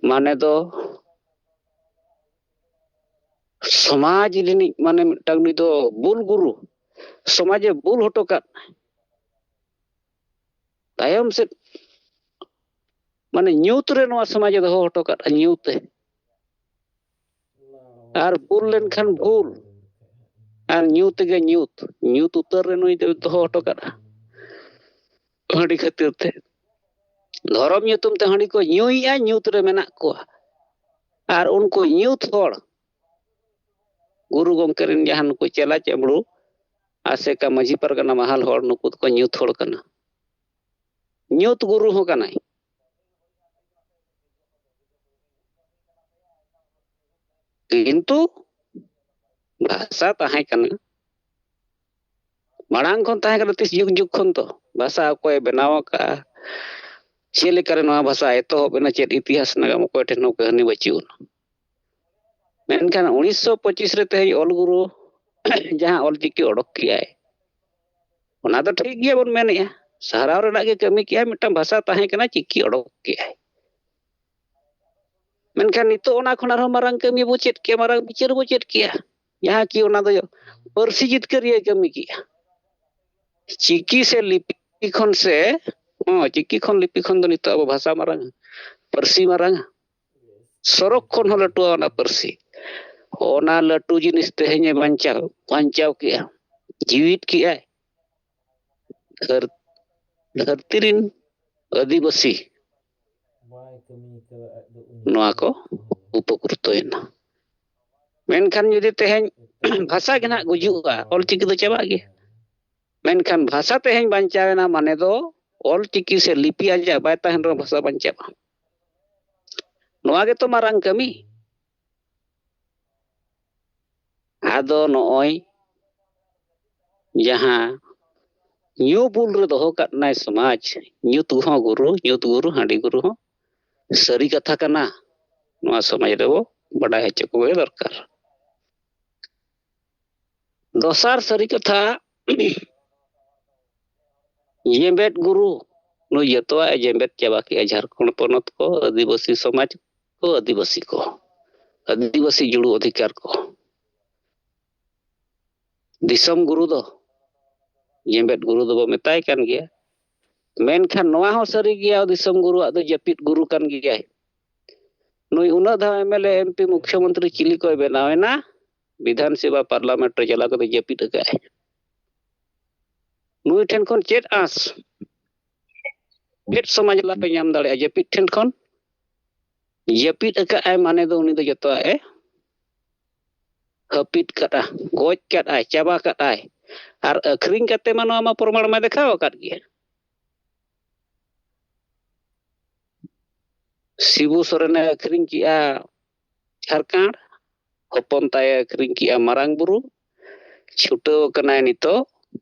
ᱢᱟᱱᱮ ᱫᱚ ᱥᱚᱢᱟᱡᱽ ᱨᱤᱱᱤᱡ ᱢᱟᱱᱮ ᱢᱤᱫᱴᱟᱝ ᱱᱩᱭ ᱫᱚ ᱵᱩᱞ ᱜᱩᱨᱩ, ᱥᱚᱢᱟᱡᱮ ᱵᱩᱞ ᱦᱚᱴᱚ ᱠᱟᱫ, ᱛᱟᱭᱚᱢ ᱥᱮᱫ ᱢᱟᱱᱮ ᱧᱩᱛ ᱨᱮ ᱱᱚᱣᱟ ᱥᱚᱢᱟᱡᱮ ᱫᱚᱦᱚ ᱦᱚᱴᱚ ᱠᱟᱫᱼᱟ, ᱧᱩᱛ ᱮ᱾ ᱟᱨ ᱵᱩᱞ ᱞᱮᱱᱠᱷᱟᱱ ᱵᱷᱩᱞ, ᱟᱨ ᱧᱩᱛ ᱜᱮ ᱧᱩᱛ, ᱧᱩᱛ ᱩᱛᱟᱹᱨ ᱨᱮ ᱱᱩᱭ ᱫᱚᱭ ᱫᱚᱦᱚ ᱦᱚᱴᱚ ᱠᱟᱫᱼᱟ᱾ ᱦᱟᱺᱰᱤ ᱠᱷᱟᱹᱛᱤᱨ ᱛᱮ ᱫᱷᱚᱨᱚᱢ ᱧᱩᱛᱩᱢ ᱛᱮ ᱦᱟᱺᱰᱤ ᱠᱚ ᱧᱩᱭᱮᱫᱼᱟ, ᱧᱩᱛ ᱨᱮ ᱢᱮᱱᱟᱜ ᱠᱚᱣᱟ᱾ ᱟᱨ ᱩᱱᱠᱩ ᱧᱩᱛ ᱦᱚᱲ ᱜᱩᱨᱩ ᱜᱚᱢᱠᱮ ᱨᱮᱱ ᱡᱟᱦᱟᱸ ᱱᱩᱠᱩ ᱪᱮᱞᱟ ᱪᱮᱢᱲᱩ, ᱟᱥᱮᱠᱟ, ᱢᱟᱹᱡᱷᱤ ᱯᱟᱨᱜᱟᱱᱟ, ᱢᱟᱦᱟᱞ ᱦᱚᱲ, ᱱᱩᱠᱩ ᱫᱚᱠᱚ ᱧᱩᱛ ᱦᱚᱲ ᱠᱟᱱᱟ᱾ ᱧᱩᱛ ᱜᱩᱨᱩ ᱦᱚᱸ ᱠᱟᱱᱟᱭ᱾ ᱠᱤᱱᱛᱩ ᱵᱷᱟᱥᱟ ᱛᱟᱦᱮᱸ ᱠᱟᱱᱟ, ᱢᱟᱲᱟᱝ ᱠᱷᱚᱱ ᱛᱟᱦᱮᱸ ᱠᱟᱱᱟ, ᱛᱤᱥ ᱡᱩᱜᱽ ᱡᱩᱜᱽ ᱠᱷᱚᱱ ᱫᱚ᱾ ᱵᱷᱟᱥᱟ ᱚᱠᱚᱭᱮ ᱵᱮᱱᱟᱣ ᱟᱠᱟᱫᱼᱟ, ᱪᱮᱫ ᱞᱮᱠᱟᱨᱮ ᱱᱚᱣᱟ ᱵᱷᱟᱥᱟ ᱮᱛᱚᱦᱚᱵ ᱮᱱᱟ, ᱪᱮᱫ ᱤᱛᱤᱦᱟᱥ ᱱᱟᱜᱟᱢ, ᱚᱠᱚᱭ ᱴᱷᱮᱱ ᱦᱚᱸ ᱠᱟᱹᱦᱱᱤ ᱵᱟᱹᱪᱩᱜ ᱟᱱᱟ᱾ ᱢᱮᱱᱠᱷᱟᱱ ᱩᱱᱤᱥᱥᱚ ᱯᱚᱸᱪᱤᱥ ᱨᱮ ᱛᱮᱦᱮᱧ ᱚᱞ ᱜᱩᱨᱩ ᱡᱟᱦᱟᱸ ᱚᱞ ᱪᱤᱠᱤ ᱚᱰᱚᱠ ᱠᱮᱜᱼᱟᱭ, ᱚᱱᱟ ᱫᱚ ᱴᱷᱤᱠ ᱜᱮᱭᱟ ᱵᱚᱱ ᱢᱮᱱᱮᱜᱼᱟ, ᱥᱟᱨᱦᱟᱣ ᱨᱮᱱᱟᱜ ᱜᱮ ᱠᱟᱹᱢᱤ ᱠᱮᱜᱼᱟᱭ, ᱢᱤᱫᱴᱟᱝ ᱵᱷᱟᱥᱟ ᱛᱟᱦᱮᱸ ᱠᱟᱱᱟ, ᱪᱤᱠᱤ ᱚᱰᱚᱠ ᱠᱮᱜᱼᱟᱭ᱾ ᱢᱮᱱᱠᱷᱟᱱ ᱱᱤᱛᱚᱜ ᱚᱱᱟ ᱠᱷᱚᱱ ᱟᱨᱦᱚᱸ ᱢᱟᱨᱟᱝ ᱠᱟᱹᱢᱤ ᱵᱚ ᱪᱮᱫ ᱠᱮᱜᱼᱟ, ᱢᱟᱨᱟᱝ ᱵᱤᱪᱟᱹᱨ ᱵᱚ ᱪᱮᱫ ᱠᱮᱜᱼᱟ, ᱡᱟᱦᱟᱸ ᱠᱤ ᱚᱱᱟ ᱫᱚ ᱯᱟᱹᱨᱥᱤ ᱡᱤᱛᱠᱟᱹᱨᱤᱭᱟᱹ ᱠᱟᱹᱢᱤ ᱠᱮᱜᱼᱟ᱾ ᱪᱤᱠᱤ ᱥᱮ ᱞᱤᱯᱤ ᱠᱷᱚᱱ ᱥᱮ, ᱦᱚᱸ, ᱪᱤᱠᱤ ᱠᱷᱚᱱ ᱞᱤᱯᱤ ᱠᱷᱚᱱ ᱫᱚ ᱱᱤᱛᱚᱜ ᱟᱵᱚ ᱵᱷᱟᱥᱟ ᱢᱟᱨᱟᱝ, ᱯᱟᱹᱨᱥᱤ ᱢᱟᱨᱟᱝ, ᱥᱚᱨᱚᱠ ᱠᱷᱚᱱ ᱦᱚᱸ ᱞᱟᱹᱴᱩᱣᱟ ᱚᱱᱟ ᱯᱟᱹᱨᱥᱤ᱾ ᱚᱱᱟ ᱞᱟᱹᱴᱩ ᱡᱤᱱᱤᱥ ᱛᱮᱦᱮᱧᱮ ᱵᱟᱧᱪᱟᱣ, ᱵᱟᱧᱪᱟᱣ ᱠᱮᱜᱼᱟ, ᱡᱤᱣᱤᱫ ᱠᱮᱜᱼᱟᱭ᱾ ᱫᱷᱟᱹᱨ-, ᱫᱷᱟᱹᱨᱛᱤ ᱨᱤᱱ ᱟᱹᱫᱤᱵᱟᱹᱥᱤ ᱱᱚᱣᱟ ᱠᱚ ᱩᱯᱚᱠᱨᱤᱛᱚᱭᱮᱱᱟ᱾ ᱢᱮᱱᱠᱷᱟᱱ ᱡᱩᱫᱤ ᱛᱮᱦᱮᱧ ᱵᱷᱟᱥᱟ ᱜᱮ ᱱᱟᱦᱟᱜ ᱜᱩᱡᱩᱜᱼᱟ, ᱚᱞᱪᱤᱠᱤ ᱫᱚ ᱪᱟᱵᱟᱜ ᱜᱮᱭᱟ᱾ ᱢᱮᱱᱠᱷᱟᱱ ᱵᱷᱟᱥᱟ ᱛᱮᱦᱮᱧ ᱵᱟᱧᱪᱟᱣᱮᱱᱟ ᱢᱟᱱᱮ ᱫᱚ ᱚᱞᱪᱤᱠᱤ ᱥᱮ ᱞᱤᱯᱤ ᱟᱡᱟᱜ ᱵᱟᱭ ᱛᱟᱦᱮᱱ ᱨᱮᱦᱚᱸ ᱵᱷᱟᱥᱟ ᱵᱟᱧᱪᱟᱜᱼᱟ᱾ ᱱᱚᱣᱟ ᱜᱮᱛᱚ ᱢᱟᱨᱟᱝ ᱠᱟᱹᱢᱤ᱾ ᱟᱫᱚ ᱱᱚᱜᱼᱚᱭ ᱡᱟᱦᱟᱸ ᱧᱩ ᱵᱩᱞ ᱨᱮ ᱫᱚᱦᱚ ᱠᱟᱫ ᱱᱟᱭ ᱥᱚᱢᱟᱡᱽ, ᱧᱩᱛ ᱦᱚᱸ ᱜᱩᱨᱩ, ᱧᱩᱛ ᱜᱩᱨᱩ, ᱦᱟᱺᱰᱤ ᱜᱩᱨᱩ ᱦᱚᱸ ᱥᱟᱹᱨᱤ ᱠᱟᱛᱷᱟ ᱠᱟᱱᱟ᱾ ᱱᱚᱣᱟ ᱥᱚᱢᱟᱡᱽ ᱨᱮᱵᱚ ᱵᱟᱰᱟᱭ ᱦᱚᱪᱚ ᱠᱚᱜᱮ ᱫᱚᱨᱠᱟᱨ᱾ ᱫᱚᱥᱟᱨ ᱥᱟᱹᱨᱤ ᱠᱟᱛᱷᱟ, ᱡᱮᱢᱵᱮᱫ ᱜᱩᱨᱩ, ᱱᱩᱭ ᱡᱚᱛᱚᱣᱟᱜ ᱮ ᱡᱮᱢᱵᱮᱫ ᱪᱟᱵᱟ ᱠᱮᱜᱼᱟ᱾ ᱡᱷᱟᱲᱠᱷᱚᱸᱰ ᱯᱚᱱᱚᱛ ᱠᱚ, ᱟᱹᱫᱤᱵᱟᱹᱥᱤ ᱥᱚᱢᱟᱡᱽ ᱠᱚ, ᱟᱹᱫᱤᱵᱟᱹᱥᱤ ᱠᱚ, ᱟᱹᱫᱤᱵᱟᱹᱥᱤ ᱡᱩᱲᱩ ᱚᱫᱷᱤᱠᱟᱨ ᱠᱚ᱾ ᱫᱤᱥᱚᱢ ᱜᱩᱨᱩ ᱫᱚ ᱡᱮᱢᱵᱮᱫ ᱜᱩᱨᱩ ᱫᱚᱵᱚ ᱢᱮᱛᱟᱭ ᱠᱟᱱ ᱜᱮᱭᱟ᱾ ᱢᱮᱱᱠᱷᱟᱱ ᱱᱚᱣᱟ ᱦᱚᱸ ᱥᱟᱹᱨᱤ ᱜᱮᱭᱟ, ᱫᱤᱥᱚᱢ ᱜᱩᱨᱩᱣᱟᱜ ᱫᱚ ᱡᱟᱹᱯᱤᱫ ᱜᱩᱨᱩ ᱠᱟᱱ ᱜᱮᱭᱟᱭ᱾ ᱱᱩᱭ ᱩᱱᱟᱹᱜ ᱫᱷᱟᱣ M L A, M P, ᱢᱩᱠᱷᱭᱚᱢᱚᱱᱛᱨᱤ ᱪᱤᱞᱤ ᱠᱚᱭ ᱵᱮᱱᱟᱣ ᱮᱱᱟ, ᱵᱤᱫᱷᱟᱱ ᱥᱚᱵᱷᱟ ᱯᱟᱨᱞᱟᱢᱮᱱᱴ ᱨᱮ ᱪᱟᱞᱟᱣ ᱠᱟᱛᱮ ᱡᱟᱹᱯᱤᱫ ᱟᱠᱟᱫ ᱟᱭ᱾ ᱱᱩᱭ ᱴᱷᱮᱱ ᱠᱷᱚᱱ ᱪᱮᱫ ᱟᱸᱥ? ᱪᱮᱫ ᱥᱚᱢᱟᱡᱽ ᱞᱟᱵᱷ ᱮ ᱧᱟᱢ ᱫᱟᱲᱮᱭᱟᱜᱼᱟ ᱡᱟᱹᱯᱤᱫ ᱴᱷᱮᱱ ᱠᱷᱚᱱ? ᱡᱟᱹᱯᱤᱫ ᱟᱠᱟᱫ ᱟᱭ ᱢᱟᱱᱮ ᱫᱚ ᱩᱱᱤ ᱫᱚ ᱡᱚᱛᱚᱣᱟᱜ ᱮ ᱦᱟᱹᱯᱤᱫ ᱠᱟᱫᱼᱟ, ᱜᱚᱡ ᱠᱟᱫ ᱟᱭ, ᱪᱟᱵᱟ ᱠᱟᱫ ᱟᱭ᱾ ᱟᱨ ᱟᱹᱠᱷᱨᱤᱧ ᱠᱟᱛᱮ ᱢᱟ ᱱᱚᱣᱟ ᱢᱟ ᱯᱨᱚᱢᱟᱬ ᱢᱟ ᱫᱮᱠᱷᱟᱣ ᱟᱠᱟᱫ ᱜᱮᱭᱟ᱾ ᱥᱤᱵᱩ ᱥᱚᱨᱮᱱᱮ ᱟᱹᱠᱷᱨᱤᱧ ᱠᱮᱜᱼᱟ ᱡᱷᱟᱲᱠᱷᱚᱸᱰ, ᱦᱚᱯᱚᱱ ᱛᱟᱭᱮ ᱟᱹᱠᱷᱨᱤᱧ ᱠᱮᱜᱼᱟ ᱢᱟᱨᱟᱝ ᱵᱩᱨᱩ, ᱪᱷᱩᱴᱟᱹᱣ ᱟᱠᱟᱱᱟᱭ ᱱᱤᱛᱚᱜ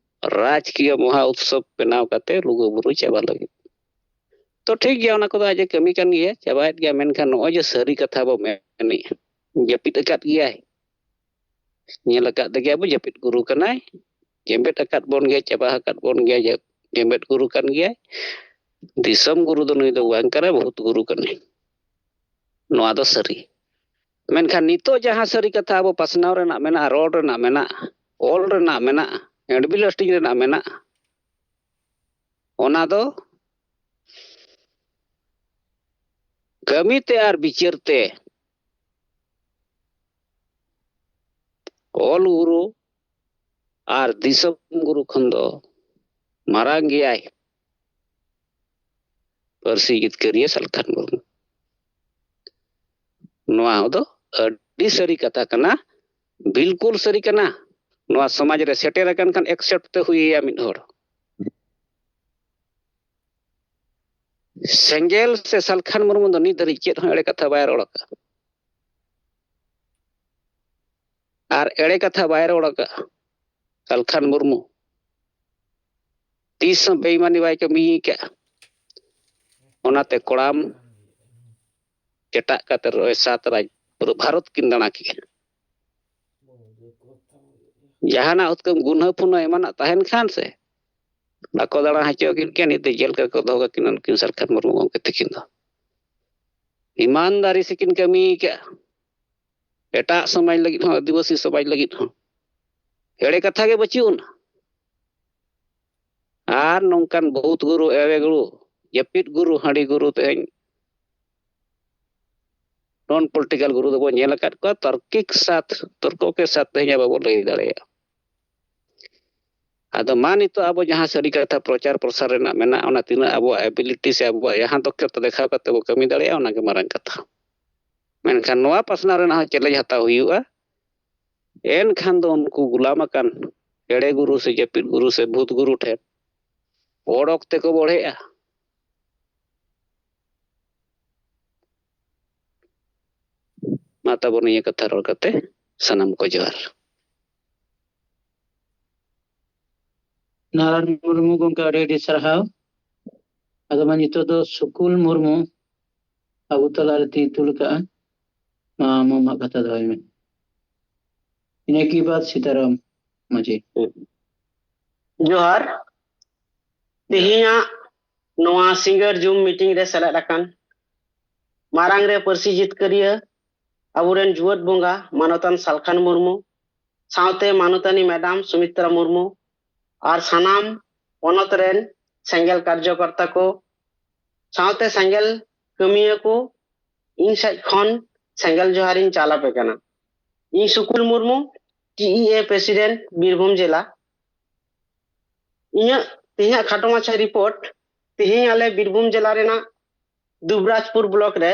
ᱨᱟᱡᱽᱠᱤᱭᱟᱹ ᱢᱚᱦᱟ ᱩᱛᱥᱚᱵ ᱵᱮᱱᱟᱣ ᱠᱟᱛᱮ ᱞᱩᱜᱩ ᱵᱩᱨᱩ ᱪᱟᱵᱟ ᱞᱟᱹᱜᱤᱫ᱾ ᱛᱚ ᱴᱷᱤᱠ ᱜᱮᱭᱟ, ᱚᱱᱟ ᱠᱚᱫᱚ ᱟᱡ ᱮ ᱠᱟᱹᱢᱤ ᱠᱟᱱ ᱜᱮᱭᱟ, ᱪᱟᱵᱟᱭᱮᱫ ᱜᱮᱭᱟ, ᱢᱮᱱᱠᱷᱟᱱ ᱱᱚᱜᱼᱚᱭ ᱡᱮ ᱥᱟᱹᱨᱤ ᱠᱟᱛᱷᱟ ᱵᱚ ᱢᱮᱱᱮᱜᱼᱟ, ᱡᱟᱹᱯᱤᱫ ᱟᱠᱟᱫ ᱜᱮᱭᱟᱭ, ᱧᱮᱞ ᱟᱠᱟᱫ ᱜᱮᱭᱟ ᱵᱚ, ᱡᱟᱹᱯᱤᱫ ᱜᱩᱨᱩ ᱠᱟᱱᱟᱭ, ᱡᱮᱢᱵᱮᱫ ᱟᱠᱟᱫ ᱵᱚᱱ ᱜᱮᱭᱟ, ᱪᱟᱵᱟ ᱟᱠᱟᱫ ᱵᱚᱱ ᱜᱮᱭᱟ, ᱡᱮ-, ᱡᱮᱢᱵᱮᱫ ᱜᱩᱨᱩ ᱠᱟᱱ ᱜᱮᱭᱟᱭ᱾ ᱫᱤᱥᱚᱢ ᱜᱩᱨᱩ ᱫᱚ ᱱᱩᱭ ᱫᱚ ᱵᱟᱝ ᱠᱟᱱᱟᱭ, ᱵᱚᱦᱩᱛ ᱜᱩᱨᱩ ᱠᱟᱱᱟᱭ᱾ ᱱᱚᱣᱟ ᱫᱚ ᱥᱟᱹᱨᱤ᱾ ᱢᱮᱱᱠᱷᱟᱱ ᱱᱤᱛᱚᱜ ᱡᱟᱦᱟᱸ ᱥᱟᱹᱨᱤ ᱠᱟᱛᱷᱟ ᱟᱵᱚ ᱯᱟᱥᱱᱟᱣ ᱨᱮᱱᱟᱜ ᱢᱮᱱᱟᱜᱼᱟ, ᱨᱚᱲ ᱨᱮᱱᱟᱜ ᱢᱮᱱᱟᱜᱼᱟ, ᱚᱞ ᱨᱮᱱᱟᱜ ᱢᱮᱱᱟᱜᱼᱟ, ᱮᱰᱵᱷᱤᱞ ᱦᱟᱹᱴᱤᱧ ᱨᱮᱱᱟᱜ ᱢᱮᱱᱟᱜᱼᱟ, ᱚᱱᱟ ᱫᱚ ᱠᱟᱹᱢᱤ ᱛᱮ ᱟᱨ ᱵᱤᱪᱟᱹᱨ ᱛᱮ ᱚᱞ ᱜᱩᱨᱩ ᱟᱨ ᱫᱤᱥᱚᱢ ᱜᱩᱨᱩ ᱠᱷᱚᱱ ᱫᱚ ᱢᱟᱨᱟᱝ ᱜᱮᱭᱟᱭ ᱯᱟᱹᱨᱥᱤ ᱡᱤᱛᱠᱟᱹᱨᱤᱭᱟᱹ ᱥᱟᱞᱠᱷᱟᱱ ᱢᱩᱨᱢᱩ᱾ ᱱᱚᱣᱟ ᱫᱚ ᱟᱹᱰᱤ ᱥᱟᱹᱨᱤ ᱠᱟᱛᱷᱟ ᱠᱟᱱᱟ, ᱵᱤᱞᱠᱩᱞ ᱥᱟᱹᱨᱤ ᱠᱟᱱᱟ᱾ ᱱᱚᱣᱟ ᱥᱚᱢᱟᱡᱽ ᱨᱮ ᱥᱮᱴᱮᱨ ᱟᱠᱟᱱ ᱠᱷᱟᱱ accept ᱛᱮ ᱦᱩᱭ ᱟᱭᱟ ᱢᱤᱫ ᱦᱚᱲ᱾ ᱥᱮᱸᱜᱮᱞ ᱥᱮ ᱥᱟᱞᱠᱷᱟᱱ ᱢᱩᱨᱢᱩ ᱫᱚ ᱱᱤᱛ ᱫᱷᱟᱹᱨᱤᱡ ᱪᱮᱫ ᱦᱚᱸ ᱮᱲᱮ ᱠᱟᱛᱷᱟ ᱵᱟᱭ ᱨᱚᱲ ᱟᱠᱟᱫᱼᱟ᱾ ᱟᱨ ᱮᱲᱮ ᱠᱟᱛᱷᱟ ᱵᱟᱭ ᱨᱚᱲ ᱟᱠᱟᱫᱼᱟ ᱥᱟᱞᱠᱷᱟᱱ ᱢᱩᱨᱢᱩ᱾ ᱛᱤᱥ ᱦᱚᱸ ᱵᱮᱭᱤᱢᱟᱱᱤ ᱵᱟᱭ ᱠᱟᱹᱢᱤ ᱟᱠᱟᱫᱼᱟ᱾ ᱚᱱᱟᱛᱮ ᱠᱚᱲᱟᱢ ᱮᱴᱟᱜ ᱠᱟᱛᱮ ᱨᱚᱦᱚᱭ ᱥᱟᱛ ᱨᱟᱡᱽ ᱯᱩᱨᱟᱹ ᱵᱷᱟᱨᱚᱛ ᱠᱤᱱ ᱫᱟᱬᱟ ᱠᱮᱜᱼᱟ᱾ ᱡᱟᱦᱟᱱᱟᱜ ᱩᱛᱠᱟᱹᱢ ᱜᱩᱱᱦᱟᱹ ᱯᱷᱩᱱᱦᱟᱹ ᱮᱢᱟᱱᱟᱜ ᱛᱟᱦᱮᱱ ᱠᱷᱟᱱ ᱥᱮ, ᱵᱟᱠᱚ ᱫᱟᱬᱟ ᱦᱚᱪᱚ ᱠᱤᱱ ᱠᱮᱭᱟ, ᱱᱤᱛ ᱫᱚ ᱡᱮᱞ ᱠᱚᱨᱮ ᱠᱚ ᱫᱚᱦᱚ ᱠᱟᱠᱤᱱᱟ ᱱᱩᱠᱤᱱ ᱥᱟᱞᱠᱷᱟᱱ ᱢᱩᱨᱢᱩ ᱜᱚᱢᱠᱮ ᱛᱟᱹᱠᱤᱱ ᱫᱚ᱾ ᱤᱢᱟᱱᱫᱟᱨᱤ ᱥᱮᱠᱤᱱ ᱠᱟᱹᱢᱤ ᱟᱠᱟᱫᱼᱟ, ᱮᱴᱟᱜ ᱥᱚᱢᱟᱡᱽ ᱞᱟᱹᱜᱤᱫ ᱦᱚᱸ, ᱟᱹᱫᱤᱵᱟᱹᱥᱤ ᱥᱚᱢᱟᱡᱽ ᱞᱟᱹᱜᱤᱫ ᱦᱚᱸ᱾ ᱮᱲᱮ ᱠᱟᱛᱷᱟ ᱜᱮ ᱵᱟᱹᱪᱩᱜ ᱟᱱᱟ᱾ ᱟᱨ ᱱᱚᱝᱠᱟᱱ ᱵᱷᱩᱛ ᱜᱩᱨᱩ, ᱮᱲᱮ ᱜᱩᱨᱩ, ᱡᱟᱹᱯᱤᱫ ᱜᱩᱨᱩ, ᱦᱟᱺᱰᱤ ᱜᱩᱨᱩ ᱛᱮᱦᱮᱧ ᱱᱚᱱ ᱯᱚᱞᱤᱴᱤᱠᱟᱞ ᱜᱩᱨᱩ ᱫᱚᱵᱚ ᱧᱮᱞ ᱟᱠᱟᱫ ᱠᱚᱣᱟ, ᱛᱟᱨᱠᱤᱠ ᱥᱟᱛ, ᱛᱚᱨᱠᱚ ᱠᱮ ᱥᱟᱛ ᱛᱮᱦᱮᱧ ᱟᱵᱚ ᱵᱚ ᱞᱟᱹᱭ ᱫᱟᱲᱮᱭᱟᱜᱼᱟ᱾ ᱟᱫᱚ ᱢᱟ ᱱᱤᱛᱚᱜ ᱟᱵᱚ ᱡᱟᱦᱟᱸ ᱥᱟᱹᱨᱤ ᱠᱟᱛᱷᱟ ᱯᱨᱚᱪᱟᱨ ᱯᱨᱚᱥᱟᱨ ᱨᱮᱱᱟᱜ ᱢᱮᱱᱟᱜᱼᱟ, ᱚᱱᱟ ᱛᱤᱱᱟᱹᱜ ᱟᱵᱚᱣᱟᱜ ᱮᱵᱤᱞᱤᱴᱤ ᱥᱮ ᱟᱵᱚᱣᱟᱜ ᱡᱟᱦᱟᱸ ᱫᱚᱠᱷᱚᱛᱟ ᱫᱮᱠᱷᱟᱣ ᱠᱟᱛᱮ ᱵᱚ ᱠᱟᱹᱢᱤ ᱫᱟᱲᱮᱭᱟᱜᱼᱟ, ᱚᱱᱟᱜᱮ ᱢᱟᱨᱟᱝ ᱠᱟᱛᱷᱟ᱾ ᱢᱮᱱᱠᱷᱟᱱ ᱱᱚᱣᱟ ᱯᱟᱥᱱᱟᱣ ᱨᱮᱱᱟᱜ ᱦᱚᱸ ᱪᱮᱞᱮᱧᱡᱽ ᱦᱟᱛᱟᱣ ᱦᱩᱭᱩᱜᱼᱟ᱾ ᱮᱱᱠᱷᱟᱱ ᱫᱚ ᱩᱱᱠᱩ ᱜᱩᱞᱟᱢ ᱟᱠᱟᱱ ᱮᱲᱮ ᱜᱩᱨᱩ ᱥᱮ ᱡᱟᱹᱯᱤᱫ ᱜᱩᱨᱩ ᱥᱮ ᱵᱷᱩᱛ ᱜᱩᱨᱩ ᱴᱷᱮᱱ ᱚᱰᱚᱠ ᱛᱮᱠᱚ ᱵᱚᱲᱦᱮᱜᱼᱟ᱾ ᱢᱟ ᱛᱟᱵᱚ ᱱᱤᱭᱟᱹ ᱠᱟᱛᱷᱟ ᱨᱚᱲ ᱠᱟᱛᱮ ᱥᱟᱱᱟᱢ ᱠᱚ ᱡᱚᱦᱟᱨ᱾ ᱱᱟᱨᱟᱭᱚᱱ ᱢᱩᱨᱢᱩ ᱜᱚᱢᱠᱮ, ᱟᱹᱰᱤ ᱟᱹᱰᱤ ᱥᱟᱨᱦᱟᱣ᱾ ᱟᱫᱚ ᱢᱟ ᱱᱤᱛᱚᱜ ᱫᱚ ᱥᱩᱠᱩᱞ ᱢᱩᱨᱢᱩ ᱟᱵᱚ ᱛᱟᱞᱟᱨᱮ ᱛᱤ ᱛᱩᱞ ᱠᱟᱜᱼᱟ᱾ ᱢᱟ ᱟᱢ ᱟᱢᱟᱜ ᱠᱟᱛᱷᱟ ᱫᱚᱦᱚᱭ ᱢᱮ᱾ ᱤᱱᱟᱹ ᱠᱤ ᱵᱟᱫ ᱥᱤᱛᱟᱨᱟᱢ ᱢᱟᱹᱡᱷᱤ᱾ ᱡᱚᱦᱟᱨ᱾ ᱛᱮᱦᱮᱧᱟᱜ ᱱᱚᱣᱟ ᱥᱤᱸᱜᱟᱹᱲ ᱡᱩᱢ ᱢᱤᱴᱤᱝ ᱨᱮ ᱥᱮᱞᱮᱫ ᱟᱠᱟᱱ ᱢᱟᱨᱟᱝ ᱨᱮ ᱯᱟᱹᱨᱥᱤ ᱡᱤᱛᱠᱟᱹᱨᱤᱭᱟᱹ, ᱟᱵᱚᱨᱮᱱ ᱡᱩᱣᱟᱹᱫ ᱵᱚᱸᱜᱟ ᱢᱟᱱᱚᱛᱟᱱ ᱥᱟᱞᱠᱷᱟᱱ ᱢᱩᱨᱢᱩ, ᱥᱟᱶᱛᱮ ᱢᱟᱱᱚᱛᱟᱱᱤ ᱢᱮᱰᱟᱢ ᱥᱩᱢᱤᱛᱨᱟ ᱢᱩᱨᱢᱩ ᱟᱨ ᱥᱟᱱᱟᱢ ᱯᱚᱱᱚᱛ ᱨᱮᱱ ᱥᱮᱸᱜᱮᱞ ᱠᱟᱨᱡᱚᱠᱚᱨᱛᱟ ᱠᱚ, ᱥᱟᱶᱛᱮ ᱥᱮᱸᱜᱮᱞ ᱠᱟᱹᱢᱤᱭᱟᱹ ᱠᱚ, ᱤᱧ ᱥᱮᱫ ᱠᱷᱚᱱ ᱥᱮᱸᱜᱮᱞ ᱡᱚᱦᱟᱨᱤᱧ ᱪᱟᱞ ᱟᱯᱮ ᱠᱟᱱᱟ᱾ ᱤᱧ Sukul Murmu, T E A president, Birbhum ᱡᱮᱞᱟ᱾ ᱤᱧᱟᱹᱜ ᱛᱮᱦᱮᱧᱟᱜ ᱠᱷᱟᱴᱚ ᱢᱟᱪᱷᱟ ᱨᱤᱯᱳᱨᱴ, ᱛᱮᱦᱮᱧ ᱟᱞᱮ ᱵᱤᱨᱵᱷᱩᱢ ᱡᱮᱞᱟ ᱨᱮᱱᱟᱜ ᱫᱩᱵᱨᱟᱡᱽᱯᱩᱨ ᱵᱞᱚᱠ ᱨᱮ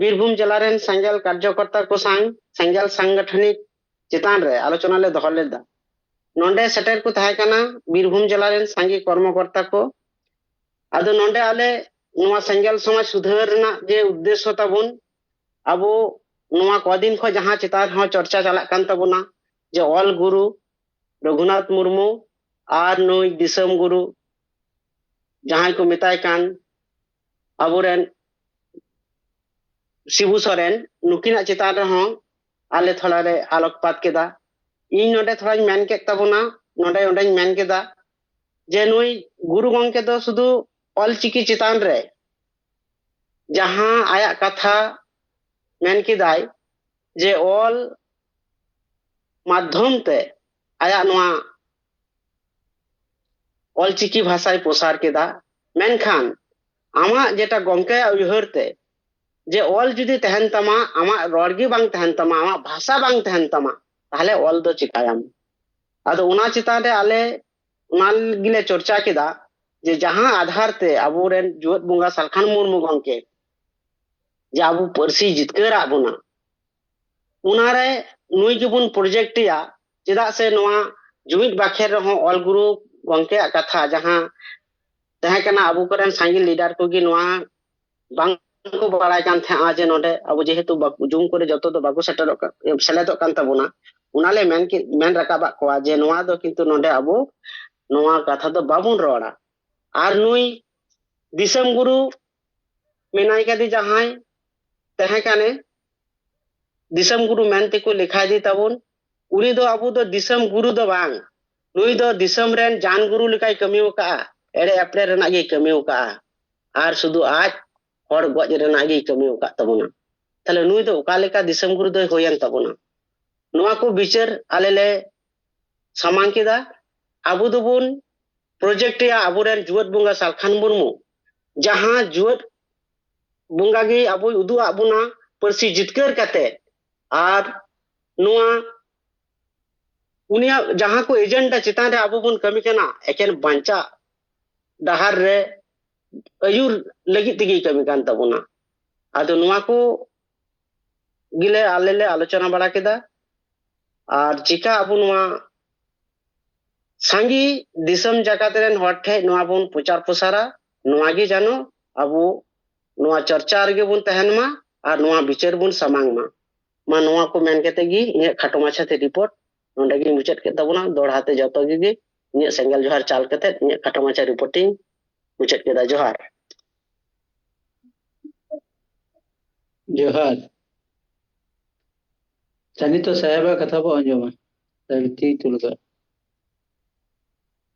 ᱵᱤᱨᱵᱷᱩᱢ ᱡᱮᱞᱟ ᱨᱮᱱ ᱥᱮᱸᱜᱮᱞ ᱠᱟᱨᱡᱚᱠᱚᱨᱛᱟ ᱠᱚ ᱥᱟᱶ ᱥᱮᱸᱜᱮᱞ ᱥᱟᱝᱜᱚᱴᱷᱚᱱᱤᱠ ᱪᱮᱛᱟᱱ ᱨᱮ ᱟᱞᱳᱪᱚᱱᱟ ᱞᱮ ᱫᱚᱦᱚ ᱞᱮᱫᱟ᱾ ᱱᱚᱰᱮ ᱥᱮᱴᱮᱨ ᱠᱚ ᱛᱟᱦᱮᱸ ᱠᱟᱱᱟ ᱵᱤᱨᱵᱷᱩᱢ ᱡᱮᱞᱟ ᱨᱮᱱ ᱥᱟᱸᱜᱮ ᱠᱚᱨᱢᱚᱠᱚᱨᱛᱟ ᱠᱚ᱾ ᱟᱫᱚ ᱱᱚᱰᱮ ᱟᱞᱮ ᱱᱚᱣᱟ ᱥᱮᱸᱜᱮᱞ ᱥᱚᱢᱟᱡᱽ ᱥᱩᱫᱷᱟᱹᱨ ᱨᱮᱱᱟᱜ ᱡᱮ ᱩᱫᱽᱫᱮᱥᱥᱚ ᱛᱟᱵᱚᱱ, ᱟᱵᱚ ᱱᱚᱣᱟ ᱠᱚᱫᱤᱱ ᱠᱷᱚᱱ ᱡᱟᱦᱟᱸ ᱪᱮᱛᱟᱱ ᱨᱮᱦᱚᱸ ᱪᱚᱨᱪᱟ ᱪᱟᱞᱟᱜ ᱠᱟᱱ ᱛᱟᱵᱚᱱᱟ, ᱡᱮ ᱚᱞ ᱜᱩᱨᱩ ᱨᱚᱜᱷᱩᱱᱟᱛᱷ ᱢᱩᱨᱢᱩ ᱟᱨ ᱱᱩᱭ ᱫᱤᱥᱚᱢ ᱜᱩᱨᱩ ᱡᱟᱦᱟᱸᱭ ᱠᱚ ᱢᱮᱛᱟᱭ ᱠᱟᱱ ᱟᱵᱚᱨᱮᱱ ᱥᱤᱵᱩ ᱥᱚᱨᱮᱱ, ᱱᱩᱠᱤᱱᱟᱜ ᱪᱮᱛᱟᱱ ᱨᱮᱦᱚᱸ ᱟᱞᱮ ᱛᱷᱚᱲᱟ ᱞᱮ ᱟᱞᱳᱠᱯᱟᱛ ᱠᱮᱫᱟ᱾ ᱤᱧ ᱱᱚᱰᱮ ᱛᱷᱚᱲᱟᱧ ᱢᱮᱱ ᱠᱮᱫ ᱛᱟᱵᱚᱱᱟ, ᱱᱚᱰᱮ ᱚᱸᱰᱮᱧ ᱢᱮᱱ ᱠᱮᱫᱟ ᱡᱮ ᱱᱩᱭ ᱜᱩᱨᱩ ᱜᱚᱢᱠᱮ ᱫᱚ ᱥᱩᱫᱷᱩ ᱚᱞᱪᱤᱠᱤ ᱪᱮᱛᱟᱱ ᱨᱮ ᱡᱟᱦᱟᱸ ᱟᱭᱟᱜ ᱠᱟᱛᱷᱟ ᱢᱮᱱ ᱠᱮᱫᱟᱭ ᱡᱮ ᱚᱞ ᱢᱟᱫᱽᱫᱷᱚᱢ ᱛᱮ ᱟᱭᱟᱜ ᱱᱚᱣᱟ ᱚᱞᱪᱤᱠᱤ ᱵᱷᱟᱥᱟᱭ ᱯᱨᱚᱥᱟᱨ ᱠᱮᱫᱟ᱾ ᱢᱮᱱᱠᱷᱟᱱ ᱟᱢᱟᱜ ᱡᱮᱴᱟ ᱜᱚᱢᱠᱮᱭᱟᱜ ᱩᱭᱦᱟᱹᱨ ᱛᱮ, ᱡᱮ ᱚᱞ ᱡᱩᱫᱤ ᱛᱟᱦᱮᱱ ᱛᱟᱢᱟ, ᱟᱢᱟᱜ ᱨᱚᱲ ᱜᱮ ᱵᱟᱝ ᱛᱟᱦᱮᱱ ᱛᱟᱢᱟ, ᱟᱢᱟᱜ ᱵᱷᱟᱥᱟ ᱵᱟᱝ ᱛᱟᱦᱮᱱ ᱛᱟᱢᱟ, ᱛᱟᱦᱞᱮ ᱚᱞ ᱫᱚ ᱪᱤᱠᱟᱭᱟᱢ? ᱟᱫᱚ ᱚᱱᱟ ᱪᱮᱛᱟᱱ ᱨᱮ ᱟᱞᱮ ᱚᱱᱟ ᱜᱮᱞᱮ ᱪᱚᱨᱪᱟ ᱠᱮᱫᱟ, ᱡᱮ ᱡᱟᱦᱟᱸ ᱟᱫᱷᱟᱨ ᱛᱮ ᱟᱵᱚᱨᱮᱱ ᱡᱩᱣᱟᱹᱫ ᱵᱚᱸᱜᱟ ᱥᱟᱞᱠᱷᱟᱱ ᱢᱩᱨᱢᱩ ᱜᱚᱢᱠᱮ ᱡᱮ ᱟᱵᱚ ᱯᱟᱹᱨᱥᱤ ᱡᱤᱛᱠᱟᱹᱨᱟᱜ ᱵᱚᱱᱟ, ᱚᱱᱟᱨᱮ ᱱᱩᱭ ᱜᱮᱵᱚᱱ ᱯᱨᱚᱡᱮᱠᱴ ᱮᱭᱟ᱾ ᱪᱮᱫᱟᱜ ᱥᱮ ᱱᱚᱣᱟ ᱡᱩᱢᱤᱫ ᱵᱟᱠᱷᱮᱲ ᱨᱮᱦᱚᱸ ᱚᱞ ᱜᱩᱨᱩ ᱜᱚᱢᱠᱮᱭᱟᱜ ᱠᱟᱛᱷᱟ ᱡᱟᱦᱟᱸ ᱛᱟᱦᱮᱸ ᱠᱟᱱᱟ, ᱟᱵᱚ ᱠᱚᱨᱮᱱ ᱥᱟᱸᱜᱮ ᱞᱤᱰᱟᱨ ᱠᱚᱜᱮ ᱱᱚᱣᱟ ᱵᱟᱝ ᱠᱚ ᱵᱟᱲᱟᱭ ᱠᱟᱱ ᱛᱟᱦᱮᱸᱜᱼᱟ ᱡᱮ ᱱᱚᱰᱮ ᱟᱵᱚ ᱡᱮᱦᱮᱛᱩ ᱵᱟᱠᱚ, ᱡᱩᱢ ᱠᱚᱨᱮ ᱡᱚᱛᱚ ᱫᱚ ᱵᱟᱠᱚ ᱥᱮᱴᱮᱨᱚᱜ ᱠᱟᱱ, ᱥᱮᱞᱮᱫᱚᱜ ᱠᱟᱱ ᱛᱟᱵᱚᱱᱟ, ᱚᱱᱟᱞᱮ ᱢᱮᱱ ᱠᱮᱫ, ᱢᱮᱱ ᱨᱟᱠᱟᱵᱟᱫ ᱠᱚᱣᱟ ᱡᱮ ᱱᱚᱣᱟ ᱫᱚ ᱠᱤᱱᱛᱩ ᱱᱚᱰᱮ ᱟᱵᱚ ᱱᱚᱣᱟ ᱠᱟᱛᱷᱟ ᱫᱚ ᱵᱟᱵᱚᱱ ᱨᱚᱲᱟ᱾ ᱟᱨ ᱱᱩᱭ ᱫᱤᱥᱚᱢ ᱜᱩᱨᱩ ᱢᱮᱱᱟᱭ ᱠᱟᱫᱮ ᱡᱟᱦᱟᱸᱭ ᱛᱟᱦᱮᱸ ᱠᱟᱱᱮ, ᱫᱤᱥᱚᱢ ᱜᱩᱨᱩ ᱢᱮᱱ ᱛᱮᱠᱚ ᱞᱮᱠᱷᱟ ᱤᱫᱤ ᱛᱟᱵᱚᱱ, ᱩᱱᱤ ᱫᱚ ᱟᱵᱚ ᱫᱚ ᱫᱤᱥᱚᱢ ᱜᱩᱨᱩ ᱫᱚ ᱵᱟᱝ, ᱱᱩᱭ ᱫᱚ ᱫᱤᱥᱚᱢ ᱨᱮᱱ ᱡᱟᱱ ᱜᱩᱨᱩ ᱞᱮᱠᱟᱭ ᱠᱟᱹᱢᱤ ᱟᱠᱟᱫᱼᱟ, ᱮᱲᱮ ᱮᱯᱲᱮ ᱨᱮᱱᱟᱜ ᱜᱮᱭ ᱠᱟᱹᱢᱤ ᱟᱠᱟᱫᱼᱟ, ᱟᱨ ᱥᱩᱫᱷᱩ ᱟᱡ ᱦᱚᱲ ᱜᱚᱡ ᱨᱮᱱᱟᱜ ᱜᱮᱭ ᱠᱟᱹᱢᱤ ᱟᱠᱟᱫ ᱛᱟᱵᱚᱱᱟ᱾ ᱛᱟᱦᱞᱮ ᱱᱩᱭ ᱫᱚ ᱚᱠᱟ ᱞᱮᱠᱟ ᱫᱤᱥᱚᱢ ᱜᱩᱨᱩ ᱫᱚᱭ ᱦᱩᱭᱮᱱ ᱛᱟᱵᱚᱱᱟ? ᱱᱚᱣᱟ ᱠᱚ ᱵᱤᱪᱟᱹᱨ ᱟᱞᱮ ᱞᱮ ᱥᱟᱢᱟᱝ ᱠᱮᱫᱟ᱾ ᱟᱵᱚ ᱫᱚᱵᱚᱱ ᱯᱨᱚᱡᱮᱠᱴ ᱮᱭᱟ ᱟᱵᱚᱨᱮᱱ ᱡᱩᱣᱟᱹᱫ ᱵᱚᱸᱜᱟ ᱥᱟᱞᱠᱷᱟᱱ ᱢᱩᱨᱢᱩ, ᱡᱟᱦᱟᱸ ᱡᱩᱣᱟᱹᱫ ᱵᱚᱸᱜᱟ ᱜᱮ ᱟᱵᱚᱭ ᱩᱫᱩᱜ ᱟᱫ ᱵᱚᱱᱟ ᱯᱟᱹᱨᱥᱤ ᱡᱤᱛᱠᱟᱹᱨ ᱠᱟᱛᱮ, ᱟᱨ ᱱᱚᱣᱟ ᱩᱱᱤᱭᱟᱜ ᱡᱟᱦᱟᱸ ᱠᱚ ᱮᱡᱮᱱᱰᱟ ᱪᱮᱛᱟᱱ ᱨᱮ ᱟᱵᱚ ᱵᱚᱱ ᱠᱟᱹᱢᱤ ᱠᱟᱱᱟ, ᱮᱠᱮᱱ ᱵᱟᱧᱪᱟᱜ ᱰᱟᱦᱟᱨ ᱨᱮ ᱟᱹᱭᱩᱨ ᱞᱟᱹᱜᱤᱫ ᱛᱮᱜᱮᱭ ᱠᱟᱹᱢᱤ ᱠᱟᱱ ᱛᱟᱵᱚᱱᱟ᱾ ᱟᱫᱚ ᱱᱚᱣᱟ ᱠᱚ ᱜᱮᱞᱮ ᱟᱞᱮ ᱞᱮ ᱟᱞᱳᱪᱚᱱᱟ ᱵᱟᱲᱟ ᱠᱮᱫᱟ᱾ ᱟᱨ ᱪᱤᱠᱟ ᱟᱵᱚ ᱱᱚᱣᱟ ᱥᱟᱸᱜᱮ ᱫᱤᱥᱚᱢ ᱡᱟᱠᱟᱛ ᱨᱮᱱ ᱦᱚᱲ ᱴᱷᱮᱱ ᱱᱚᱣᱟ ᱵᱚᱱ ᱯᱨᱚᱪᱟᱨ ᱯᱨᱚᱥᱟᱨᱟ, ᱱᱚᱣᱟ ᱜᱮ ᱡᱮᱱᱚ ᱟᱵᱚ ᱱᱚᱣᱟ ᱪᱚᱨᱪᱟ ᱨᱮᱜᱮ ᱵᱚᱱ ᱛᱟᱦᱮᱱ ᱢᱟ ᱟᱨ ᱱᱚᱣᱟ ᱵᱤᱪᱟᱹᱨ ᱵᱚᱱ ᱥᱟᱢᱟᱝ ᱢᱟ᱾ ᱢᱟ ᱱᱚᱣᱟ ᱠᱚ ᱢᱮᱱ ᱠᱟᱛᱮ ᱜᱮ ᱤᱧᱟᱹᱜ ᱠᱷᱟᱴᱚ ᱢᱟᱪᱷᱟ ᱛᱮ ᱨᱤᱯᱳᱨᱴ ᱱᱚᱰᱮ ᱜᱤᱧ ᱢᱩᱪᱟᱹᱫ ᱠᱮᱫ ᱛᱟᱵᱚᱱᱟ᱾ ᱫᱚᱦᱲᱟ ᱛᱮ ᱡᱚᱛᱚ ᱜᱮ ᱤᱧᱟᱹᱜ ᱥᱮᱸᱜᱮᱞ ᱡᱚᱦᱟᱨ ᱪᱟᱞ ᱠᱟᱛᱮ ᱤᱧᱟᱹᱜ ᱠᱷᱟᱴᱚ ᱢᱟᱪᱷᱟ ᱨᱤᱯᱳᱨᱴ ᱤᱧ ᱢᱩᱪᱟᱹᱫ ᱠᱮᱫᱟ᱾ ᱡᱚᱦᱟᱨ᱾ ᱡᱚᱦᱟᱨ᱾ ᱟᱪᱪᱷᱟ, ᱱᱤᱛᱚᱜ ᱥᱟᱦᱮᱵᱟᱜ ᱠᱟᱛᱷᱟ ᱵᱚ ᱟᱸᱡᱚᱢᱟ᱾ ᱥᱟᱦᱮᱵ ᱛᱤ ᱛᱩᱞ ᱠᱟᱜ᱾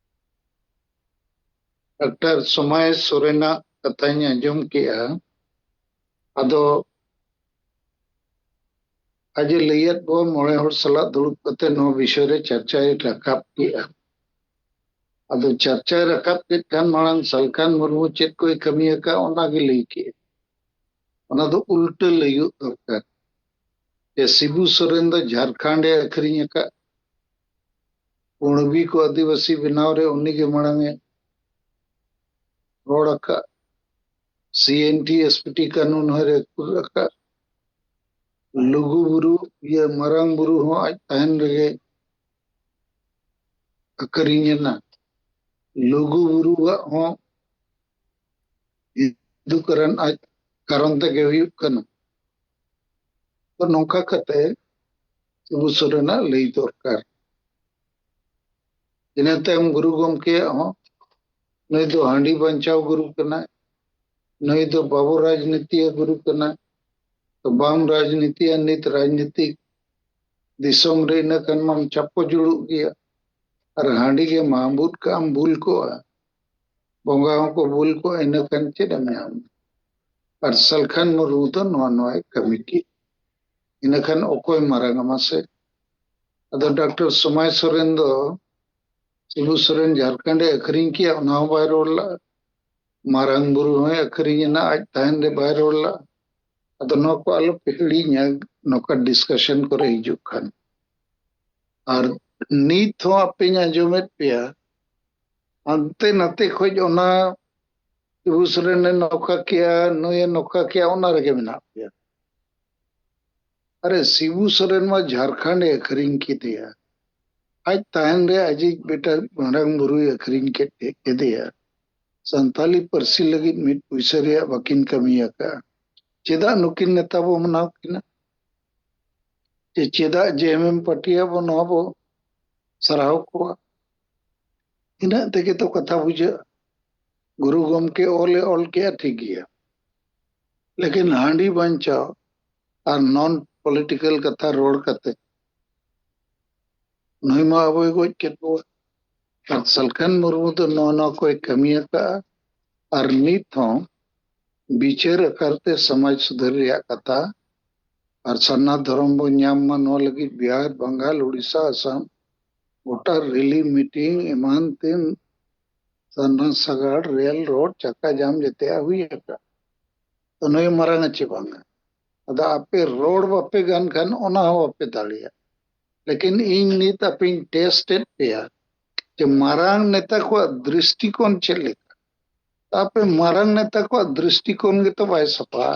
ᱰᱟᱠᱛᱟᱨ ᱥᱚᱢᱟᱭ ᱥᱚᱨᱮᱱᱟᱜ ᱠᱟᱛᱷᱟᱧ ᱟᱸᱡᱚᱢ ᱠᱮᱜᱼᱟ᱾ ᱟᱫᱚ ᱟᱡ ᱮ ᱞᱟᱹᱭᱟᱫ ᱵᱚᱱᱟ, ᱢᱚᱬᱮ ᱦᱚᱲ ᱥᱟᱞᱟᱜ ᱫᱩᱲᱩᱵ ᱠᱟᱛᱮ ᱱᱚᱣᱟ ᱵᱤᱥᱚᱭ ᱨᱮ ᱪᱟᱨᱪᱟᱭ ᱨᱟᱠᱟᱵ ᱠᱮᱜᱼᱟ᱾ ᱟᱫᱚ ᱪᱟᱨᱪᱟᱭ ᱨᱟᱠᱟᱵ ᱠᱮᱫ ᱠᱷᱟᱱ ᱢᱟᱲᱟᱝ ᱥᱟᱞᱠᱷᱟᱱ ᱢᱩᱨᱢᱩ ᱪᱮᱫ ᱠᱚᱭ ᱠᱟᱹᱢᱤ ᱟᱠᱟᱫ, ᱚᱱᱟ ᱜᱮ ᱞᱟᱹᱭ ᱠᱮᱜᱼᱟ᱾ ᱚᱱᱟ ᱫᱚ ᱩᱞᱴᱟᱹ ᱞᱟᱹᱭᱚᱜ ᱫᱚᱨᱠᱟᱨ᱾ ᱡᱮ ᱥᱤᱵᱩ ᱥᱚᱨᱮᱱ ᱫᱚ ᱡᱷᱟᱲᱠᱷᱚᱸᱰ ᱮ ᱟᱹᱠᱷᱨᱤᱧ ᱟᱠᱟᱫ, ᱠᱩᱬᱵᱤ ᱠᱚ ᱟᱹᱫᱤᱵᱟᱹᱥᱤ ᱵᱮᱱᱟᱣ ᱨᱮ ᱩᱱᱤ ᱜᱮ ᱢᱟᱲᱟᱝ ᱮ ᱨᱚᱲ ᱟᱠᱟᱫ, ᱥᱤ N T S P T ᱠᱟᱹᱱᱩᱱ ᱦᱚᱸᱭ ᱨᱟᱹᱯᱩᱫ ᱟᱠᱟᱫ, ᱞᱩᱜᱩ ᱵᱩᱨᱩ, ᱤᱭᱟᱹ, ᱢᱟᱨᱟᱝ ᱵᱩᱨᱩ ᱦᱚᱸ ᱟᱡ ᱛᱟᱦᱮᱱ ᱨᱮᱜᱮ ᱟᱹᱠᱷᱨᱤᱧ ᱮᱱᱟ᱾ ᱞᱩᱜᱩ ᱵᱩᱨᱩᱣᱟᱜ ᱦᱚᱸ ᱦᱤᱱᱫᱩ ᱠᱟᱨᱚᱱ ᱟᱡ ᱠᱟᱨᱚᱱ ᱛᱮᱜᱮ ᱦᱩᱭᱩᱜ ᱠᱟᱱᱟ᱾ ᱛᱚ ᱱᱚᱝᱠᱟ ᱠᱟᱛᱮ ᱥᱤᱵᱩ ᱥᱚᱨᱮᱱᱟᱜ ᱞᱟᱹᱭ ᱫᱚᱨᱠᱟᱨ᱾ ᱤᱱᱟᱹ ᱛᱟᱭᱚᱢ ᱜᱩᱨᱩ ᱜᱚᱢᱠᱮᱭᱟᱜ ᱦᱚᱸ, ᱱᱩᱭ ᱫᱚ ᱦᱟᱺᱰᱤ ᱵᱟᱧᱪᱟᱣ ᱜᱩᱨᱩ ᱠᱟᱱᱟᱭ, ᱱᱩᱭ ᱫᱚ ᱵᱟᱵᱚ ᱨᱟᱡᱽᱱᱤᱛᱤᱭᱟ ᱜᱩᱨᱩ ᱠᱟᱱᱟᱭ᱾ ᱛᱚ ᱵᱟᱢ ᱨᱟᱡᱽᱱᱤᱛᱤᱭᱟ, ᱱᱤᱛ ᱨᱟᱡᱽᱱᱤᱛᱤᱠ ᱫᱤᱥᱚᱢ ᱨᱮ ᱤᱱᱟᱹ ᱠᱷᱟᱱ ᱢᱟᱢ ᱪᱟᱯᱚ ᱡᱩᱲᱩᱜ ᱜᱮᱭᱟ᱾ ᱟᱨ ᱦᱟᱺᱰᱤ ᱜᱮ ᱢᱟᱦᱵᱩᱫ ᱠᱟᱜ ᱟᱢ, ᱵᱩᱞ ᱠᱚᱜᱼᱟ, ᱵᱚᱸᱜᱟ ᱦᱚᱸᱠᱚ ᱵᱩᱞ ᱠᱚᱜᱼᱟ, ᱤᱱᱟᱹ ᱠᱷᱟᱱ ᱪᱮᱫ ᱮᱢ ᱧᱟᱢ? ᱟᱨ ᱥᱟᱞᱠᱷᱟᱱ ᱢᱩᱨᱢᱩ ᱫᱚ ᱱᱚᱣᱟ ᱱᱚᱣᱟᱭ ᱠᱟᱹᱢᱤ ᱠᱮᱫ, ᱤᱱᱟᱹ ᱠᱷᱟᱱ ᱚᱠᱚᱭ ᱢᱟᱨᱟᱝ ᱟᱢᱟ ᱥᱮ? ᱟᱫᱚ ᱰᱟᱠᱛᱟᱨ ᱥᱚᱢᱟᱭ ᱥᱚᱨᱮᱱ ᱫᱚ ᱥᱤᱵᱩ ᱥᱚᱨᱮᱱ ᱡᱷᱟᱲᱠᱷᱚᱸᱰ ᱮ ᱟᱹᱠᱷᱨᱤᱧ ᱠᱮᱜᱼᱟ, ᱚᱱᱟ ᱦᱚᱸ ᱵᱟᱭ ᱨᱚᱲ ᱞᱟᱜᱼᱟ᱾ ᱢᱟᱨᱟᱝ ᱵᱩᱨᱩ ᱦᱚᱸᱭ ᱟᱹᱠᱷᱨᱤᱧ ᱮᱱᱟ, ᱟᱡ ᱛᱟᱦᱮᱱ ᱨᱮ ᱵᱟᱭ ᱨᱚᱲ ᱞᱟᱜᱼᱟ᱾ ᱟᱫᱚ ᱱᱚᱣᱟ ᱠᱚ ᱟᱞᱚ ᱯᱮ ᱦᱤᱲᱤᱧᱟ, ᱱᱚᱝᱠᱟ ᱰᱤᱥᱠᱟᱥᱚᱱ ᱠᱚᱨᱮ ᱦᱤᱡᱩᱜ ᱠᱷᱟᱱ᱾ ᱟᱨ ᱱᱤᱛ ᱦᱚᱸ ᱟᱯᱮᱧ ᱟᱸᱡᱚᱢᱮᱫ ᱯᱮᱭᱟ, ᱦᱟᱱᱛᱮ ᱱᱟᱛᱮ ᱠᱷᱚᱡ ᱚᱱᱟ ᱥᱤᱵᱩ ᱥᱚᱨᱮᱱᱮ ᱱᱚᱝᱠᱟ ᱠᱮᱜᱼᱟ, ᱱᱩᱭᱮ ᱱᱚᱝᱠᱟ ᱠᱮᱜᱼᱟ, ᱚᱱᱟ ᱨᱮᱜᱮ ᱢᱮᱱᱟᱜ ᱯᱮᱭᱟ᱾ ᱟᱨᱮ, ᱥᱤᱵᱩ ᱥᱚᱨᱮᱱ ᱢᱟ ᱡᱷᱟᱲᱠᱷᱚᱸᱰ ᱮ ᱟᱹᱠᱷᱨᱤᱧ ᱠᱮᱫᱮᱭᱟ᱾ ᱟᱡ ᱛᱟᱦᱮᱱ ᱨᱮ ᱟᱡᱤᱡ ᱵᱮᱴᱟ ᱢᱟᱨᱟᱝ ᱵᱩᱨᱩᱭ ᱟᱹᱠᱷᱨᱤᱧ ᱠᱮᱫ ᱠᱮᱫᱮᱭᱟ᱾ ᱥᱟᱱᱛᱟᱞᱤ ᱯᱟᱹᱨᱥᱤ ᱞᱟᱹᱜᱤᱫ ᱢᱤᱫ ᱯᱩᱭᱥᱟᱹ ᱨᱮᱭᱟᱜ ᱵᱟᱹᱠᱤᱱ ᱠᱟᱹᱢᱤ ᱟᱠᱟᱫᱼᱟ᱾ ᱪᱮᱫᱟᱜ ᱱᱩᱠᱤᱱ ᱱᱮᱛᱟ ᱵᱚ ᱢᱟᱱᱟᱣ ᱠᱤᱱᱟ? ᱡᱮ ᱪᱮᱫᱟᱜ ᱡᱮ ᱮᱢ ᱮᱢ ᱯᱟᱹᱴᱤᱭᱟ ᱵᱚ ᱱᱚᱣᱟ ᱵᱚ ᱥᱟᱨᱦᱟᱣ ᱠᱚᱣᱟ? ᱤᱱᱟᱹᱜ ᱛᱮᱜᱮ ᱛᱚ ᱠᱟᱛᱷᱟ ᱵᱩᱡᱷᱟᱹᱜᱼᱟ᱾ ᱜᱩᱨᱩ ᱜᱚᱢᱠᱮ ᱚᱞᱮ ᱚᱞ ᱠᱮᱜᱼᱟ, ᱴᱷᱤᱠ ᱜᱮᱭᱟ, ᱞᱮᱠᱤᱱ ᱦᱟᱺᱰᱤ ᱵᱟᱧᱪᱟᱣ ᱟᱨ ᱱᱚᱱ ᱯᱚᱞᱤᱴᱤᱠᱟᱞ ᱠᱟᱛᱷᱟ ᱨᱚᱲ ᱠᱟᱛᱮ ᱱᱩᱭ ᱢᱟ ᱟᱵᱚᱭ ᱜᱚᱡ ᱠᱮᱫ ᱵᱚᱣᱟ᱾ ᱟᱨ ᱥᱟᱞᱠᱷᱟᱱ ᱢᱩᱨᱢᱩ ᱫᱚ ᱱᱚᱣᱟ ᱱᱚᱣᱟ ᱠᱚᱭ ᱠᱟᱹᱢᱤ ᱟᱠᱟᱫᱼᱟ᱾ ᱟᱨ ᱱᱤᱛ ᱦᱚᱸ ᱵᱤᱪᱟᱹᱨ ᱟᱠᱟᱨ ᱛᱮ ᱥᱚᱢᱟᱡᱽ ᱥᱩᱫᱷᱟᱹᱨ ᱨᱮᱭᱟᱜ ᱠᱟᱛᱷᱟ ᱟᱨ ᱥᱟᱨᱱᱟ ᱫᱷᱚᱨᱚᱢ ᱵᱚᱱ ᱧᱟᱢ ᱢᱟ, ᱱᱚᱣᱟ ᱞᱟᱹᱜᱤᱫ ᱵᱤᱦᱟᱨ, ᱵᱟᱝᱜᱟᱞ, ᱩᱲᱤᱥᱥᱟ, ᱟᱥᱟᱢ, ᱜᱚᱴᱟ ᱨᱮᱞᱤ, ᱢᱤᱴᱤᱝ, ᱮᱢᱟᱱ ᱛᱮᱱ, ᱥᱟᱨᱱᱟ ᱥᱟᱜᱟᱲ, ᱨᱮᱞ, ᱨᱳᱰ, ᱪᱟᱠᱟ ᱡᱟᱢ ᱡᱮᱛᱮᱭᱟᱜ ᱦᱩᱭ ᱟᱠᱟᱱ᱾ ᱛᱚ ᱱᱩᱭ ᱢᱟᱨᱟᱝ ᱟ ᱪᱮ ᱵᱟᱝᱟ? ᱟᱫᱚ ᱟᱯᱮ ᱨᱚᱲ ᱵᱟᱯᱮ ᱜᱟᱱ ᱠᱷᱟᱱ ᱚᱱᱟ ᱦᱚᱸ ᱵᱟᱯᱮ ᱫᱟᱲᱮᱭᱟᱜ᱾ ᱞᱮᱠᱤᱱ ᱤᱧ ᱱᱤᱛ ᱟᱯᱮᱧ ᱴᱮᱥᱴ ᱮᱫ ᱯᱮᱭᱟ ᱡᱮ ᱢᱟᱨᱟᱝ ᱱᱮᱛᱟ ᱠᱚᱣᱟᱜ ᱫᱨᱤᱥᱴᱤᱠᱳᱱ ᱪᱮᱫ ᱞᱮᱠᱟ᱾ ᱟᱯᱮ ᱢᱟᱨᱟᱝ ᱱᱮᱛᱟ ᱠᱚᱣᱟᱜ ᱫᱨᱤᱥᱴᱤᱠᱳᱱ ᱜᱮᱛᱚ ᱵᱟᱭ ᱥᱟᱯᱷᱟ᱾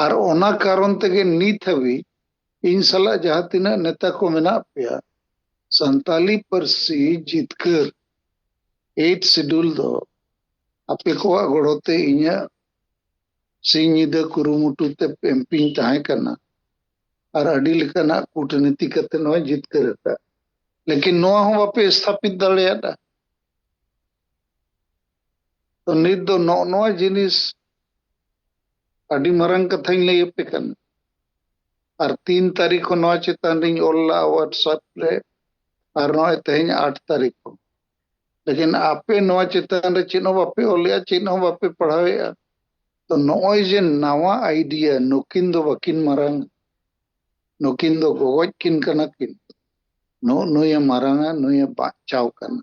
ᱟᱨ ᱚᱱᱟ ᱠᱟᱨᱚᱱ ᱛᱮᱜᱮ ᱱᱤᱛ ᱦᱟᱹᱵᱤᱡ ᱤᱧ ᱥᱟᱞᱟᱜ ᱡᱟᱦᱟᱸ ᱛᱤᱱᱟᱹᱜ ᱱᱮᱛᱟ ᱠᱚ ᱢᱮᱱᱟᱜ ᱯᱮᱭᱟ, ᱥᱟᱱᱛᱟᱞᱤ ᱯᱟᱹᱨᱥᱤ ᱡᱤᱛᱠᱟᱹᱨ, ᱮᱭᱤᱴ ᱥᱤᱰᱩᱞ ᱫᱚ ᱟᱯᱮ ᱠᱚᱣᱟᱜ ᱜᱚᱲᱚ ᱛᱮ, ᱤᱧᱟᱹᱜ ᱥᱤᱧ ᱧᱤᱫᱟᱹ ᱠᱩᱨᱩᱢᱩᱴᱩ ᱛᱮ ᱮᱢᱯᱤᱧ ᱛᱟᱦᱮᱸ ᱠᱟᱱᱟ᱾ ᱟᱨ ᱟᱹᱰᱤ ᱞᱮᱠᱟᱱᱟᱜ ᱠᱩᱴᱱᱤᱛᱤ ᱠᱟᱛᱮ ᱱᱚᱣᱟ ᱡᱤᱛᱠᱟᱹᱨ ᱟᱠᱟᱫ᱾ ᱞᱮᱠᱤᱱ ᱱᱚᱣᱟ ᱦᱚᱸ ᱵᱟᱯᱮ ᱥᱛᱷᱟᱯᱤᱛ ᱫᱟᱲᱮᱭᱟᱫᱟ᱾ ᱛᱚ ᱱᱤᱛ ᱫᱚ ᱱᱚᱜᱼᱚ ᱱᱚᱣᱟ ᱡᱤᱱᱤᱥ ᱟᱹᱰᱤ ᱢᱟᱨᱟᱝ ᱠᱟᱛᱷᱟᱧ ᱞᱟᱹᱭ ᱟᱯᱮ ᱠᱟᱱᱟ᱾ ᱟᱨ ᱛᱤᱱ ᱛᱟᱹᱨᱤᱠᱷ ᱠᱷᱚᱱ ᱱᱚᱣᱟ ᱪᱮᱛᱟᱱ ᱨᱤᱧ ᱚᱞ ᱞᱟᱜᱼᱟ WhatsApp ᱨᱮ, ᱟᱨ ᱱᱚᱜᱼᱚᱭ ᱛᱮᱦᱮᱧ ᱟᱴ ᱛᱟᱹᱨᱤᱠᱷ ᱠᱷᱚᱱ᱾ ᱞᱮᱠᱤᱱ ᱟᱯᱮ ᱱᱚᱣᱟ ᱪᱮᱛᱟᱱ ᱨᱮ ᱪᱮᱫ ᱦᱚᱸ ᱵᱟᱯᱮ ᱚᱞᱮᱜᱼᱟ, ᱪᱮᱫ ᱦᱚᱸ ᱵᱟᱯᱮ ᱯᱟᱲᱦᱟᱣᱮᱜᱼᱟ᱾ ᱛᱚ ᱱᱚᱜᱼᱚᱭ ᱡᱮ ᱱᱟᱣᱟ ᱟᱭᱰᱤᱭᱟ, ᱱᱩᱠᱤᱱ ᱫᱚ ᱵᱟᱹᱠᱤᱱ ᱢᱟᱨᱟᱝ, ᱱᱩᱠᱤᱱ ᱫᱚ ᱜᱚᱜᱚᱡ ᱠᱤᱱ ᱠᱟᱱᱟ ᱠᱤᱱ᱾ ᱱᱩ-, ᱱᱩᱭᱮ ᱢᱟᱨᱟᱝᱟ, ᱱᱩᱭᱮ ᱵᱟᱧᱪᱟᱣ ᱠᱟᱱᱟ᱾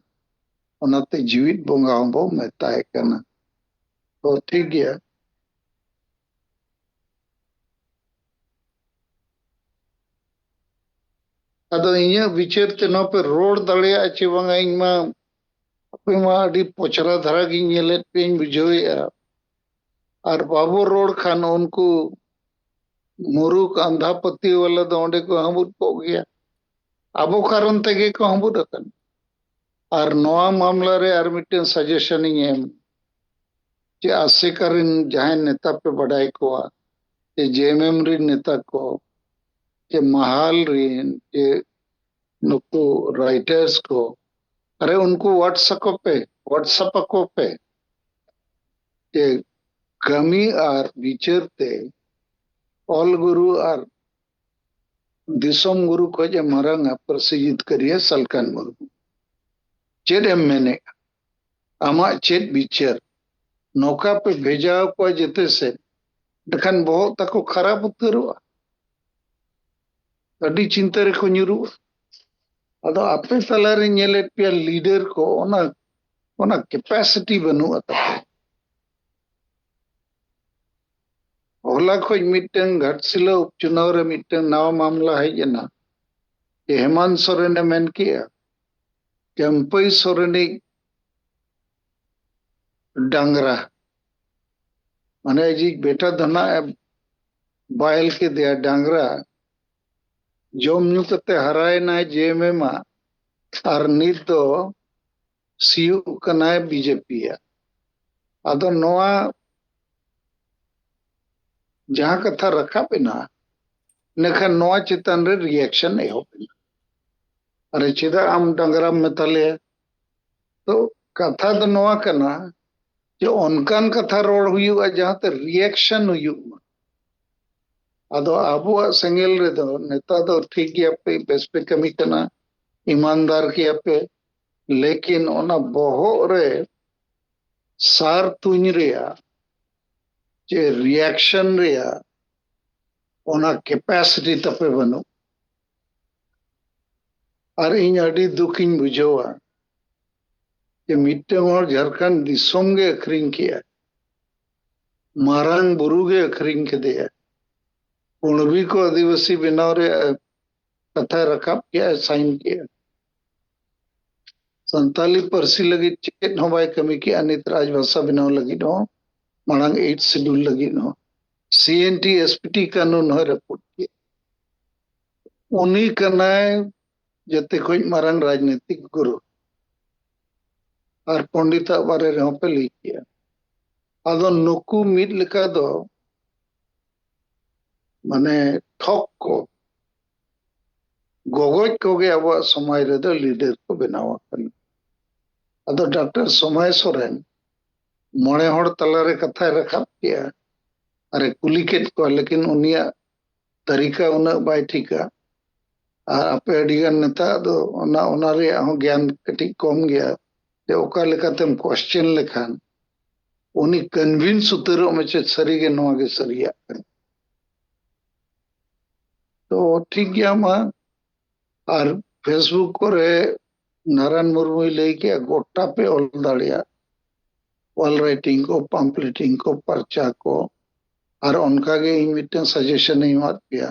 ᱚᱱᱟᱛᱮ ᱡᱤᱣᱤᱫ ᱵᱚᱸᱜᱟ ᱦᱚᱸᱵᱚ ᱢᱮᱛᱟᱭ ᱠᱟᱱᱟ᱾ ᱛᱚ ᱴᱷᱤᱠ ᱜᱮᱭᱟ᱾ ᱟᱫᱚ ᱤᱧᱟᱹᱜ ᱵᱤᱪᱟᱹᱨ ᱛᱮ ᱱᱚᱣᱟ ᱯᱮ ᱨᱚᱲ ᱫᱟᱲᱮᱭᱟᱜᱼᱟ ᱪᱮ ᱵᱟᱝᱟ, ᱤᱧ ᱢᱟ ᱟᱯᱮ ᱢᱟ ᱟᱹᱰᱤ ᱯᱚᱪᱨᱟ ᱫᱷᱟᱨᱟ ᱜᱤᱧ ᱧᱮᱞᱮᱫ ᱯᱮᱭᱟᱧ ᱵᱩᱡᱷᱟᱹᱣᱮᱫᱼᱟ᱾ ᱟᱨ ᱵᱟᱵᱚ ᱨᱚᱲ ᱠᱷᱟᱱ ᱩᱱᱠᱩ ᱢᱩᱨᱩᱠ ᱟᱸᱫᱷᱟ ᱯᱟᱹᱛᱭᱟᱹᱣ ᱣᱟᱞᱟ ᱫᱚ ᱚᱸᱰᱮ ᱠᱚ ᱦᱟᱹᱵᱩᱫ ᱠᱚᱜ ᱜᱮᱭᱟ᱾ ᱟᱵᱚ ᱠᱟᱨᱚᱱ ᱛᱮᱜᱮ ᱠᱚ ᱦᱟᱹᱵᱩᱫ ᱟᱠᱟᱱᱟ᱾ ᱟᱨ ᱱᱚᱣᱟ ᱢᱟᱢᱞᱟ ᱨᱮ ᱟᱨ ᱢᱤᱫᱴᱮᱱ ᱥᱟᱡᱮᱥᱚᱱ ᱤᱧ ᱮᱢ, ᱡᱮ ᱟᱥᱮᱠᱟ ᱨᱮᱱ ᱡᱟᱦᱟᱸᱭ ᱱᱮᱛᱟ ᱯᱮ ᱵᱟᱰᱟᱭ ᱠᱚᱣᱟ, ᱡᱮ ᱡᱮᱮᱢᱮᱢ ᱨᱮᱱ ᱱᱮᱛᱟ ᱠᱚ, ᱡᱮ ᱢᱟᱦᱟᱞ ᱨᱮᱱ, ᱡᱮ ᱱᱩᱠᱩ ᱨᱟᱭᱴᱟᱨᱥ ᱠᱚ, ᱟᱨᱮ ᱩᱱᱠᱩ WhatsApp ᱟᱠᱚ ᱯᱮ, WhatsApp ᱟᱠᱚ ᱯᱮ ᱡᱮ ᱠᱟᱹᱢᱤ ᱟᱨ ᱵᱤᱪᱟᱹᱨ ᱛᱮ ᱚᱞ ᱜᱩᱨᱩ ᱟᱨ ᱫᱤᱥᱚᱢ ᱜᱩᱨᱩ ᱠᱷᱚᱡ ᱮ ᱢᱟᱨᱟᱝᱟ ᱯᱟᱹᱨᱥᱤ ᱡᱤᱛᱠᱟᱹᱨᱤᱭᱟᱹ ᱥᱟᱞᱠᱷᱟᱱ ᱢᱩᱨᱢᱩ᱾ ᱪᱮᱫ ᱮᱢ ᱢᱮᱱᱮᱜᱼᱟ? ᱟᱢᱟᱜ ᱪᱮᱫ ᱵᱤᱪᱟᱹᱨ? ᱱᱚᱝᱠᱟ ᱯᱮ ᱵᱷᱮᱡᱟ ᱠᱚᱣᱟ ᱡᱮᱛᱮ ᱥᱮᱫ, ᱮᱱᱠᱷᱟᱱ ᱵᱚᱦᱚᱜ ᱛᱟᱠᱚ ᱠᱷᱟᱨᱟᱯ ᱩᱛᱟᱹᱨᱚᱜᱼᱟ, ᱟᱹᱰᱤ ᱪᱤᱱᱛᱟᱹ ᱨᱮᱠᱚ ᱧᱩᱨᱩᱜᱼᱟ᱾ ᱟᱫᱚ ᱟᱯᱮ ᱛᱟᱞᱟᱨᱮ ᱧᱮᱞᱮᱫ ᱯᱮᱭᱟ ᱞᱤᱰᱟᱨ ᱠᱚ, ᱚᱱᱟ ᱚᱱᱟ ᱠᱮᱯᱟᱥᱤᱴᱤ ᱵᱟᱹᱱᱩᱜ ᱛᱟᱠᱚᱣᱟ᱾ ᱦᱚᱞᱟ ᱠᱷᱚᱱ ᱢᱤᱫᱴᱟᱝ ᱜᱷᱟᱴᱥᱤᱞᱟᱹ ᱩᱯᱪᱩᱱᱟᱣ ᱨᱮ ᱢᱤᱫᱴᱟᱝ ᱱᱟᱣᱟ ᱢᱟᱢᱞᱟ ᱦᱮᱡ ᱮᱱᱟ, ᱡᱮ ᱦᱮᱢᱟᱱᱛ ᱥᱚᱨᱮᱱᱮ ᱢᱮᱱ ᱠᱮᱜᱼᱟ, ᱪᱟᱹᱢᱯᱟᱹᱭ ᱥᱚᱨᱮᱱᱤᱡ ᱰᱟᱝᱨᱟ, ᱢᱟᱱᱮ ᱟᱡᱤᱡ ᱵᱮᱴᱟ ᱫᱚ ᱱᱟᱜ ᱮ ᱵᱟᱭᱮᱞ ᱠᱮᱫᱮᱭᱟ ᱰᱟᱝᱨᱟ, ᱡᱚᱢ ᱧᱩ ᱠᱟᱛᱮ ᱦᱟᱨᱟᱭᱮᱱᱟᱭ ᱡᱮ ᱮᱢ ᱮᱢ ᱟ, ᱟᱨ ᱱᱤᱛ ᱫᱚ ᱥᱤᱭᱳᱜ ᱠᱟᱱᱟᱭ ᱵᱤᱡᱮᱯᱤ ᱭᱟᱜ᱾ ᱟᱫᱚ ᱱᱚᱣᱟ ᱡᱟᱦᱟᱸ ᱠᱟᱛᱷᱟ ᱨᱟᱠᱟᱵ ᱮᱱᱟ, ᱤᱱᱟᱹᱠᱷᱟᱱ ᱱᱚᱣᱟ ᱪᱮᱛᱟᱱ ᱨᱮ ᱨᱤᱭᱮᱠᱥᱚᱱ ᱮᱦᱚᱵ ᱮᱱᱟ᱾ ᱟᱨᱮ, ᱪᱮᱫᱟᱜ ᱟᱢ ᱰᱟᱝᱨᱟᱢ ᱢᱮᱛᱟ ᱞᱮᱭᱟ? ᱛᱚ ᱠᱟᱛᱷᱟ ᱫᱚ ᱱᱚᱣᱟ ᱠᱟᱱᱟ ᱡᱮ ᱚᱱᱠᱟᱱ ᱠᱟᱛᱷᱟ ᱨᱚᱲ ᱦᱩᱭᱩᱜᱼᱟ ᱡᱟᱦᱟᱸᱛᱮ ᱨᱤᱭᱮᱠᱥᱚᱱ ᱦᱩᱭᱩᱜ ᱢᱟ᱾ ᱟᱫᱚ ᱟᱵᱚᱣᱟᱜ ᱥᱮᱸᱜᱮᱞ ᱨᱮᱫᱚ ᱱᱮᱛᱟ ᱫᱚ ᱴᱷᱤᱠ ᱜᱮᱭᱟ ᱯᱮ, ᱵᱮᱥ ᱯᱮ ᱠᱟᱹᱢᱤ ᱠᱟᱱᱟ, ᱤᱢᱟᱱᱫᱟᱨ ᱜᱮᱭᱟ ᱯᱮ, ᱞᱮᱠᱤᱱ ᱚᱱᱟ ᱵᱚᱦᱚᱜ ᱨᱮ ᱥᱟᱨ ᱛᱩᱧ ᱨᱮᱭᱟᱜ ᱪᱮ ᱨᱤᱭᱮᱠᱥᱚᱱ ᱨᱮᱭᱟᱜ ᱚᱱᱟ ᱠᱮᱯᱟᱥᱤᱴᱤ ᱛᱟᱯᱮ ᱵᱟᱹᱱᱩᱜ᱾ ᱟᱨ ᱤᱧ ᱟᱹᱰᱤ ᱫᱩᱠᱤᱧ ᱵᱩᱡᱷᱟᱹᱣᱟ ᱡᱮ ᱢᱤᱫᱴᱟᱝ ᱦᱚᱲ ᱡᱷᱟᱲᱠᱷᱚᱸᱰ ᱫᱤᱥᱚᱢ ᱜᱮ ᱟᱹᱠᱷᱨᱤᱧ ᱠᱮᱜᱼᱟ, ᱢᱟᱨᱟᱝ ᱵᱩᱨᱩ ᱜᱮ ᱟᱹᱠᱷᱨᱤᱧ ᱠᱮᱫᱮᱭᱟ, ᱠᱩᱬᱵᱤ ᱠᱚ ᱟᱹᱫᱤᱵᱟᱹᱥᱤ ᱵᱮᱱᱟᱣ ᱨᱮᱭᱟᱜ ᱠᱟᱛᱷᱟᱭ ᱨᱟᱠᱟᱵ ᱠᱮᱜᱼᱟ, ᱥᱟᱭᱤᱱ ᱠᱮᱜᱼᱟ᱾ ᱥᱟᱱᱛᱟᱞᱤ ᱯᱟᱹᱨᱥᱤ ᱞᱟᱹᱜᱤᱫ ᱪᱮᱫ ᱦᱚᱸ ᱵᱟᱭ ᱠᱟᱹᱢᱤ ᱠᱮᱜᱼᱟ, ᱱᱤᱛ ᱨᱟᱡᱽ ᱵᱷᱟᱥᱟ ᱵᱮᱱᱟᱣ ᱞᱟᱹᱜᱤᱫ ᱦᱚᱸ, ᱢᱟᱲᱟᱝ ᱮᱭᱤᱴ ᱥᱤᱰᱩᱞ ᱞᱟᱹᱜᱤᱫ ᱦᱚᱸ, ᱥᱤ N T S P T ᱠᱟᱹᱱᱩᱱ ᱦᱚᱸᱭ ᱨᱟᱹᱯᱩᱫ ᱠᱮᱜᱼᱟ᱾ ᱩᱱᱤ ᱠᱟᱱᱟᱭ ᱡᱚᱛᱚ ᱠᱷᱚᱱ ᱢᱟᱨᱟᱝ ᱨᱟᱡᱽᱱᱤᱛᱤᱠ ᱜᱩᱨᱩ᱾ ᱟᱨ ᱯᱚᱱᱰᱤᱛᱟᱜ ᱵᱟᱨᱮ ᱨᱮᱦᱚᱸ ᱯᱮ ᱞᱟᱹᱭ ᱠᱮᱜᱼᱟ᱾ ᱟᱫᱚ ᱱᱩᱠᱩ ᱢᱤᱫ ᱞᱮᱠᱟ ᱫᱚ ᱢᱟᱱᱮ ᱴᱷᱚᱠ ᱠᱚ, ᱜᱚᱜᱚᱡ ᱠᱚᱜᱮ ᱟᱵᱚᱣᱟᱜ ᱥᱚᱢᱟᱡᱽ ᱨᱮᱫᱚ ᱞᱤᱰᱟᱨ ᱠᱚ ᱵᱮᱱᱟᱣ ᱟᱠᱟᱱᱟ᱾ ᱟᱫᱚ ᱰᱟᱠᱛᱟᱨ ᱥᱚᱢᱟᱭ ᱥᱚᱨᱮᱱ ᱢᱚᱬᱮ ᱦᱚᱲ ᱛᱟᱞᱟᱨᱮ ᱠᱟᱛᱷᱟᱭ ᱨᱟᱠᱟᱵ ᱠᱮᱜᱼᱟ ᱟᱨᱮ ᱠᱩᱞᱤ ᱠᱮᱫ ᱠᱚᱣᱟ, ᱞᱮᱠᱤᱱ ᱩᱱᱤᱭᱟᱜ ᱛᱟᱹᱨᱤᱠᱟ ᱩᱱᱟᱹᱜ ᱵᱟᱭ ᱴᱷᱤᱠᱟ᱾ ᱟᱨ ᱟᱯᱮ ᱟᱹᱰᱤᱜᱟᱱ ᱱᱮᱛᱟ ᱫᱚ ᱚᱱᱟ, ᱚᱱᱟ ᱨᱮᱭᱟᱜ ᱦᱚᱸ ᱜᱮᱭᱟᱱ ᱠᱟᱹᱴᱤᱡ ᱠᱚᱢ ᱜᱮᱭᱟ, ᱡᱮ ᱚᱠᱟ ᱞᱮᱠᱟᱛᱮᱢ ᱠᱚᱥᱪᱮᱱ ᱞᱮᱠᱷᱟᱱ ᱩᱱᱤ ᱠᱚᱱᱵᱷᱤᱱᱥ ᱩᱛᱟᱹᱨᱚᱜ ᱢᱮ ᱪᱮᱫ ᱥᱟᱹᱨᱤᱜᱮ ᱱᱚᱣᱟ ᱜᱮ ᱥᱟᱹᱨᱤᱭᱟᱜ ᱠᱟᱱᱟ᱾ ᱛᱚ ᱴᱷᱤᱠ ᱜᱮᱭᱟ ᱢᱟ, ᱟᱨ ᱯᱷᱮᱥᱵᱩᱠ ᱠᱚᱨᱮ ᱱᱟᱨᱟᱭᱚᱱ ᱢᱩᱨᱢᱩᱭ ᱞᱟᱹᱭ ᱠᱮᱜᱼᱟ, ᱜᱚᱴᱟ ᱯᱮ ᱚᱞ ᱫᱟᱲᱮᱭᱟᱜᱼᱟ, ᱚᱞ ᱨᱟᱭᱴᱤᱝ ᱠᱚ, ᱯᱟᱢᱯᱞᱮᱴᱤᱝ ᱠᱚ, ᱯᱟᱨᱪᱟ ᱠᱚ᱾ ᱟᱨ ᱚᱱᱠᱟᱜᱮ ᱤᱧ ᱢᱤᱫᱴᱟᱝ ᱥᱟᱡᱮᱥᱚᱱ ᱤᱧ ᱮᱢᱟᱫ ᱯᱮᱭᱟ,